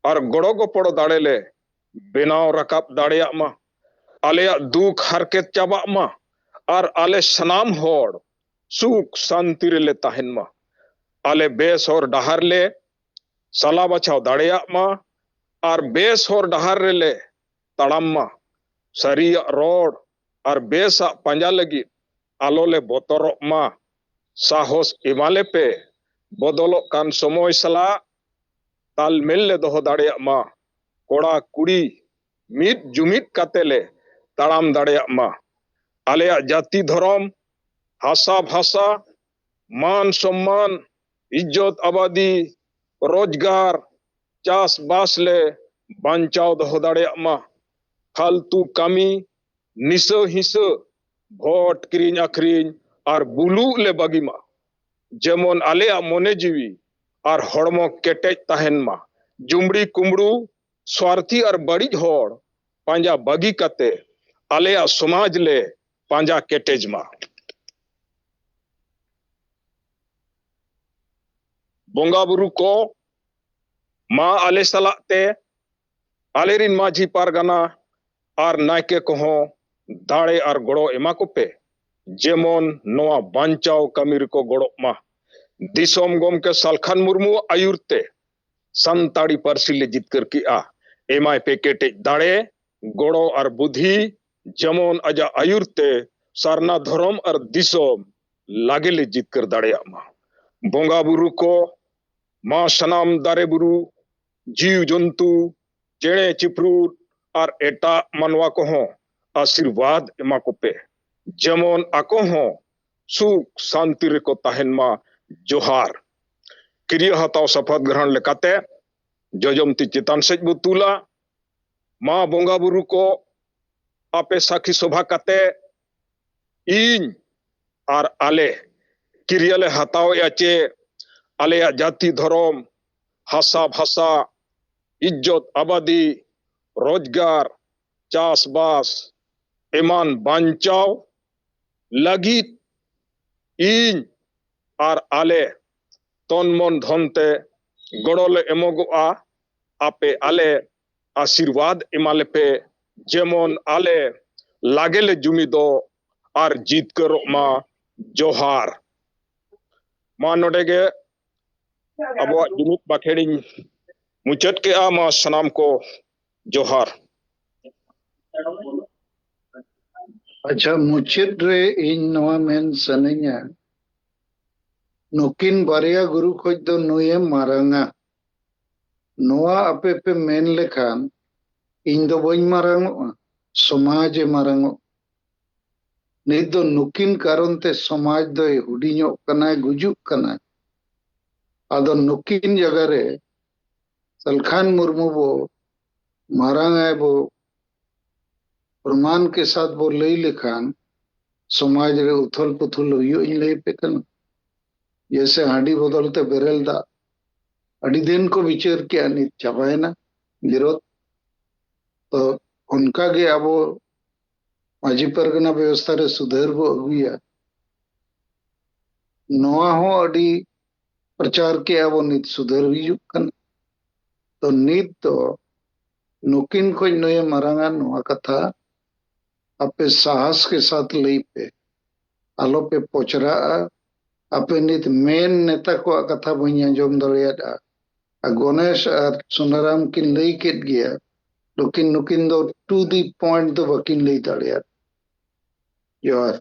ᱟᱨ ᱜᱚᱲᱚ ᱜᱚᱯᱚᱲᱚ ᱫᱟᱲᱮ ᱞᱮ ᱵᱮᱱᱟᱣ ᱨᱟᱠᱟᱵ ᱫᱟᱲᱮᱭᱟᱜ ᱢᱟ᱾ ᱟᱞᱮᱭᱟᱜ ᱫᱩᱠ ᱦᱟᱨᱠᱮᱛ ᱪᱟᱵᱟᱜ ᱢᱟ ᱟᱨ ᱟᱞᱮ ᱥᱟᱱᱟᱢ ᱦᱚᱲ ᱥᱩᱠ ᱥᱟᱱᱛᱤ ᱨᱮᱞᱮ ᱛᱟᱦᱮᱱ ᱢᱟ᱾ ᱟᱞᱮ ᱵᱮᱥ ᱦᱚᱨ ᱰᱟᱦᱟᱨ ᱞᱮ ᱥᱟᱞᱟ ᱵᱟᱪᱷᱟᱣ ᱫᱟᱲᱮᱭᱟᱜ ᱢᱟ ᱟᱨ ᱵᱮᱥ ᱦᱚᱨ ᱰᱟᱦᱟᱨ ᱨᱮᱞᱮ ᱛᱟᱲᱟᱢ ᱢᱟ᱾ ᱥᱟᱹᱨᱤᱭᱟᱜ ᱨᱚᱲ ᱟᱨ ᱵᱮᱥᱟᱜ ᱯᱟᱸᱡᱟ ᱞᱟᱹᱜᱤᱫ ᱟᱞᱚ ᱞᱮ ᱵᱚᱛᱚᱨᱚᱜ ᱢᱟ᱾ ᱥᱟᱦᱚᱥ ᱮᱢᱟ ᱞᱮᱯᱮ᱾ ᱵᱚᱫᱚᱞᱚᱜ ᱠᱟᱱ ᱥᱚᱢᱚᱭ ᱥᱟᱞᱟᱜ ᱛᱟᱞᱢᱮᱞ ᱞᱮ ᱫᱚᱦᱚ ᱫᱟᱲᱮᱭᱟᱜ ᱢᱟ᱾ ᱠᱚᱲᱟ ᱠᱩᱲᱤ ᱢᱤᱫ ᱡᱩᱢᱤᱫ ᱠᱟᱛᱮ ᱞᱮ ᱛᱟᱲᱟᱢ ᱫᱟᱲᱮᱭᱟᱜ ᱢᱟ᱾ ᱟᱞᱮᱭᱟᱜ ᱡᱟᱹᱛᱤ ᱫᱷᱚᱨᱚᱢ, ᱦᱟᱥᱟ ᱵᱷᱟᱥᱟ, ᱢᱟᱱ ᱥᱚᱢᱢᱟᱱ, ᱤᱡᱽᱡᱚᱛ ᱟᱵᱟᱫᱤ, ᱨᱳᱡᱽᱜᱟᱨ, ᱪᱟᱥ ᱵᱟᱥ ᱞᱮ ᱵᱟᱧᱪᱟᱣ ᱫᱚᱦᱚ ᱫᱟᱲᱮᱭᱟᱜ ᱢᱟ᱾ ᱯᱷᱟᱞᱛᱩ ᱠᱟᱹᱢᱤ, ᱱᱤᱥᱟᱹ ᱦᱤᱸᱥᱟᱹ, ᱵᱷᱳᱴ ᱠᱤᱨᱤᱧ ᱟᱹᱠᱷᱨᱤᱧ ᱟᱨ ᱵᱩᱞᱩᱜ ᱞᱮ ᱵᱟᱹᱜᱤ ᱢᱟ᱾ ᱡᱮᱢᱚᱱ ᱟᱞᱮᱭᱟᱜ ᱢᱚᱱᱮ ᱡᱤᱣᱤ ᱟᱨ ᱦᱚᱲᱢᱚ ᱠᱮᱴᱮᱡ ᱛᱟᱦᱮᱱ ᱢᱟ᱾ ᱡᱩᱢᱲᱤ ᱠᱩᱢᱵᱲᱩ, ᱥᱣᱟᱨᱛᱷᱤ ᱟᱨ ᱵᱟᱹᱲᱤᱡ ᱦᱚᱲ ᱯᱟᱸᱡᱟ ᱵᱟᱹᱜᱤ ᱠᱟᱛᱮ ᱟᱞᱮᱭᱟᱜ ᱥᱚᱢᱟᱡᱽ ᱞᱮ ᱯᱟᱸᱡᱟ ᱠᱮᱴᱮᱡ ᱢᱟ᱾ ᱵᱚᱸᱜᱟ ᱵᱩᱨᱩ ᱠᱚ, ᱢᱟ ᱟᱞᱮ ᱥᱟᱞᱟᱜ ᱛᱮ ᱟᱞᱮᱨᱤᱱ ᱢᱟᱹᱡᱷᱤ ᱯᱟᱨᱜᱟᱱᱟ ᱟᱨ ᱱᱟᱭᱠᱮ ᱠᱚᱦᱚᱸ ᱫᱟᱲᱮ ᱟᱨ ᱜᱚᱲᱚ ᱮᱢᱟ ᱠᱚᱯᱮ, ᱡᱮᱢᱚᱱ ᱱᱚᱣᱟ ᱵᱟᱧᱪᱟᱣ ᱠᱟᱹᱢᱤ ᱨᱮᱠᱚ ᱜᱚᱲᱚᱜ ᱢᱟ᱾ ᱫᱤᱥᱚᱢ ᱜᱚᱢᱠᱮ ᱥᱟᱞᱠᱷᱟᱱ ᱢᱩᱨᱢᱩᱣᱟᱜ ᱟᱹᱭᱩᱨ ᱛᱮ ᱥᱟᱱᱛᱟᱲᱤ ᱯᱟᱹᱨᱥᱤ ᱞᱮ ᱡᱤᱛᱠᱟᱹᱨ ᱠᱮᱜᱼᱟ᱾ ᱮᱢᱟᱭ ᱯᱮ ᱠᱮᱴᱮᱡ ᱫᱟᱲᱮ, ᱜᱚᱲᱚ ᱟᱨ ᱵᱩᱫᱷᱤ, ᱡᱮᱢᱚᱱ ᱟᱡᱟᱜ ᱟᱹᱭᱩᱨ ᱛᱮ ᱥᱟᱨᱱᱟ ᱫᱷᱚᱨᱚᱢ ᱟᱨ ᱫᱤᱥᱚᱢ ᱞᱟᱜᱮ ᱞᱮ ᱡᱤᱛᱠᱟᱹᱨ ᱫᱟᱲᱮᱭᱟᱜ ᱢᱟ᱾ ᱵᱚᱸᱜᱟ ᱵᱩᱨᱩ ᱠᱚ, ᱢᱟ ᱥᱟᱱᱟᱢ ᱫᱟᱨᱮ ᱵᱩᱨᱩ, ᱡᱤᱣ ᱡᱚᱱᱛᱩ, ᱪᱮᱬᱮ ᱪᱤᱯᱨᱩᱫ ᱟᱨ ᱮᱴᱟᱜ ᱢᱟᱱᱣᱟ ᱠᱚᱦᱚᱸ ᱟᱥᱤᱨᱵᱟᱫᱽ ᱮᱢᱟ ᱠᱚᱯᱮ, ᱡᱮᱢᱚᱱ ᱟᱠᱚ ᱦᱚᱸ ᱥᱩᱠ ᱥᱟᱱᱛᱤ ᱨᱮᱠᱚ ᱛᱟᱦᱮᱱ ᱢᱟ᱾ ᱡᱚᱦᱟᱨ᱾ ᱠᱤᱨᱭᱟᱹ ᱦᱟᱛᱟᱣ ᱥᱟᱯᱷᱟᱛ ᱜᱨᱚᱦᱚᱱ ᱞᱮᱠᱟᱛᱮ ᱡᱚᱡᱚᱢ ᱛᱤ ᱪᱮᱛᱟᱱ ᱥᱮᱫ ᱵᱚ ᱛᱩᱞᱟ᱾ ᱢᱟ ᱵᱚᱸᱜᱟ ᱵᱩᱨᱩ ᱠᱚ, ᱟᱯᱮ ᱥᱟᱹᱠᱷᱤ ᱥᱚᱵᱷᱟ ᱠᱟᱛᱮ ᱤᱧ ᱟᱨ ᱟᱞᱮ ᱠᱤᱨᱭᱟᱹ ᱞᱮ ᱦᱟᱛᱟᱣᱮᱜᱼᱟ ᱪᱮ ᱟᱞᱮᱭᱟᱜ ᱡᱟᱹᱛᱤ ᱫᱷᱚᱨᱚᱢ, ᱦᱟᱥᱟ ᱵᱷᱟᱥᱟ, ᱤᱡᱽᱡᱚᱛ ᱟᱵᱟᱫᱤ, ᱨᱳᱡᱽᱜᱟᱨ, ᱪᱟᱥᱵᱟᱥ ᱮᱢᱟᱱ ᱵᱟᱧᱪᱟᱣ ᱞᱟᱹᱜᱤᱫ ᱤᱧ ᱟᱨ ᱟᱞᱮ ᱛᱚᱱ ᱢᱚᱱ ᱫᱷᱚᱱ ᱛᱮ ᱜᱚᱲᱚ ᱞᱮ ᱮᱢᱚᱜᱚᱜᱼᱟ᱾ ᱟᱯᱮ ᱟᱞᱮ ᱟᱥᱤᱨᱵᱟᱫᱽ ᱮᱢᱟ ᱞᱮᱯᱮ, ᱡᱮᱢᱚᱱ ᱟᱞᱮ ᱞᱟᱜᱮ ᱞᱮ ᱡᱩᱢᱤᱫᱚᱜ ᱟᱨ ᱡᱤᱛᱠᱟᱹᱨᱚᱜ ᱢᱟ᱾ ᱡᱚᱦᱟᱨ᱾ ᱢᱟ ᱱᱚᱰᱮ ᱜᱮ ᱟᱵᱚᱣᱟᱜ ᱡᱩᱢᱤᱫ ᱵᱟᱠᱷᱮᱲᱤᱧ ᱢᱩᱪᱟᱹᱫ ᱠᱮᱜᱼᱟ᱾ ᱢᱟ ᱥᱟᱱᱟᱢ ᱠᱚ ᱡᱚᱦᱟᱨ᱾ ᱟᱪᱪᱷᱟ, ᱢᱩᱪᱟᱹᱫ ᱨᱮ ᱤᱧ ᱱᱚᱣᱟ ᱢᱮᱱ ᱥᱟᱱᱟᱧᱟ, ᱱᱩᱠᱤᱱ ᱵᱟᱨᱭᱟ ᱜᱩᱨᱩ ᱠᱷᱚᱡ ᱫᱚ ᱱᱩᱭᱮ ᱢᱟᱨᱟᱝᱟ᱾ ᱱᱚᱣᱟ ᱟᱯᱮ ᱯᱮ ᱢᱮᱱ ᱞᱮᱠᱷᱟᱱ ᱤᱧ ᱫᱚ ᱵᱟᱹᱧ ᱢᱟᱨᱟᱝᱚᱜᱼᱟ, ᱥᱚᱢᱟᱡᱽ ᱮ ᱢᱟᱨᱟᱝᱚᱜ᱾ ᱱᱤᱛ ᱫᱚ ᱱᱩᱠᱤᱱ ᱠᱟᱨᱚᱱ ᱛᱮ ᱥᱚᱢᱟᱡᱽ ᱫᱚᱭ ᱦᱩᱰᱤᱧᱚᱜ ᱠᱟᱱᱟᱭ, ᱜᱩᱡᱩᱜ ᱠᱟᱱᱟᱭ᱾ ᱟᱫᱚ ᱱᱩᱠᱤᱱ ᱡᱟᱭᱜᱟ ᱨᱮ ᱥᱟᱞᱠᱷᱟᱱ ᱢᱩᱨᱢᱩ ᱵᱚ ᱢᱟᱨᱟᱝ ᱟᱭ ᱵᱚ ᱯᱨᱚᱢᱟᱱ ᱠᱮ ᱥᱟᱛ ᱵᱚ ᱞᱟᱹᱭ ᱞᱮᱠᱷᱟᱱ ᱥᱚᱢᱟᱡᱽ ᱨᱮ ᱩᱛᱷᱚᱞ ᱯᱩᱛᱷᱩᱞ ᱦᱩᱭᱩᱜ ᱤᱧ ᱞᱟᱹᱭ ᱟᱯᱮ ᱠᱟᱱᱟ᱾ ᱡᱮᱭᱥᱮ ᱦᱟᱺᱰᱤ ᱵᱚᱫᱚᱞ ᱛᱮ ᱵᱮᱨᱮᱞ ᱫᱟᱜ, ᱟᱹᱰᱤ ᱫᱤᱱ ᱠᱚ ᱵᱤᱪᱟᱹᱨ ᱠᱮᱜᱼᱟ, ᱱᱤᱛ ᱪᱟᱵᱟᱭᱮᱱᱟ ᱵᱤᱨᱳᱫ᱾ ᱛᱚ ᱚᱱᱠᱟ ᱜᱮ ᱟᱵᱚ ᱢᱟᱹᱡᱷᱤ ᱯᱟᱨᱜᱟᱱᱟ ᱵᱮᱵᱚᱥᱛᱷᱟ ᱨᱮ ᱥᱩᱫᱷᱟᱹᱨ ᱵᱚ ᱟᱹᱜᱩᱭᱟ᱾ ᱱᱚᱣᱟ ᱦᱚᱸ ᱟᱹᱰᱤ ᱯᱨᱚᱪᱟᱨ ᱠᱮᱜᱼᱟ ᱵᱚ, ᱱᱤᱛ ᱥᱩᱫᱷᱟᱹᱨ ᱦᱤᱡᱩᱜ ᱠᱟᱱᱟ᱾ ᱛᱚ ᱱᱤᱛ ᱫᱚ ᱱᱩᱠᱤᱱ ᱠᱷᱚᱱ ᱱᱩᱭᱮ ᱢᱟᱨᱟᱝᱟ ᱱᱚᱣᱟ ᱠᱟᱛᱷᱟ ᱟᱯᱮ ᱥᱟᱦᱟᱥ ᱠᱮ ᱥᱟᱛ ᱞᱟᱹᱭ ᱯᱮ, ᱟᱞᱚᱯᱮ ᱯᱚᱪᱨᱟᱜᱼᱟ᱾ ᱟᱯᱮ ᱱᱤᱛ ᱢᱮᱱ ᱱᱮᱛᱟ ᱠᱚᱣᱟᱜ ᱠᱟᱛᱷᱟ ᱵᱟᱹᱧ ᱟᱸᱡᱚᱢ ᱫᱟᱲᱮᱭᱟᱫᱼᱟ᱾ ᱟᱨ ᱜᱚᱱᱮᱥ ᱟᱨ ᱥᱩᱱᱟᱨᱟᱢ ᱠᱤᱱ ᱞᱟᱹᱭ ᱠᱮᱫ ᱜᱮᱭᱟ, ᱞᱮᱠᱤᱱ ᱱᱩᱠᱤᱱ ᱫᱚ to the point ᱫᱚ ᱵᱟᱹᱠᱤᱱ ᱞᱟᱹᱭ ᱫᱟᱲᱮᱭᱟᱫ᱾ ᱡᱚᱦᱟᱨ᱾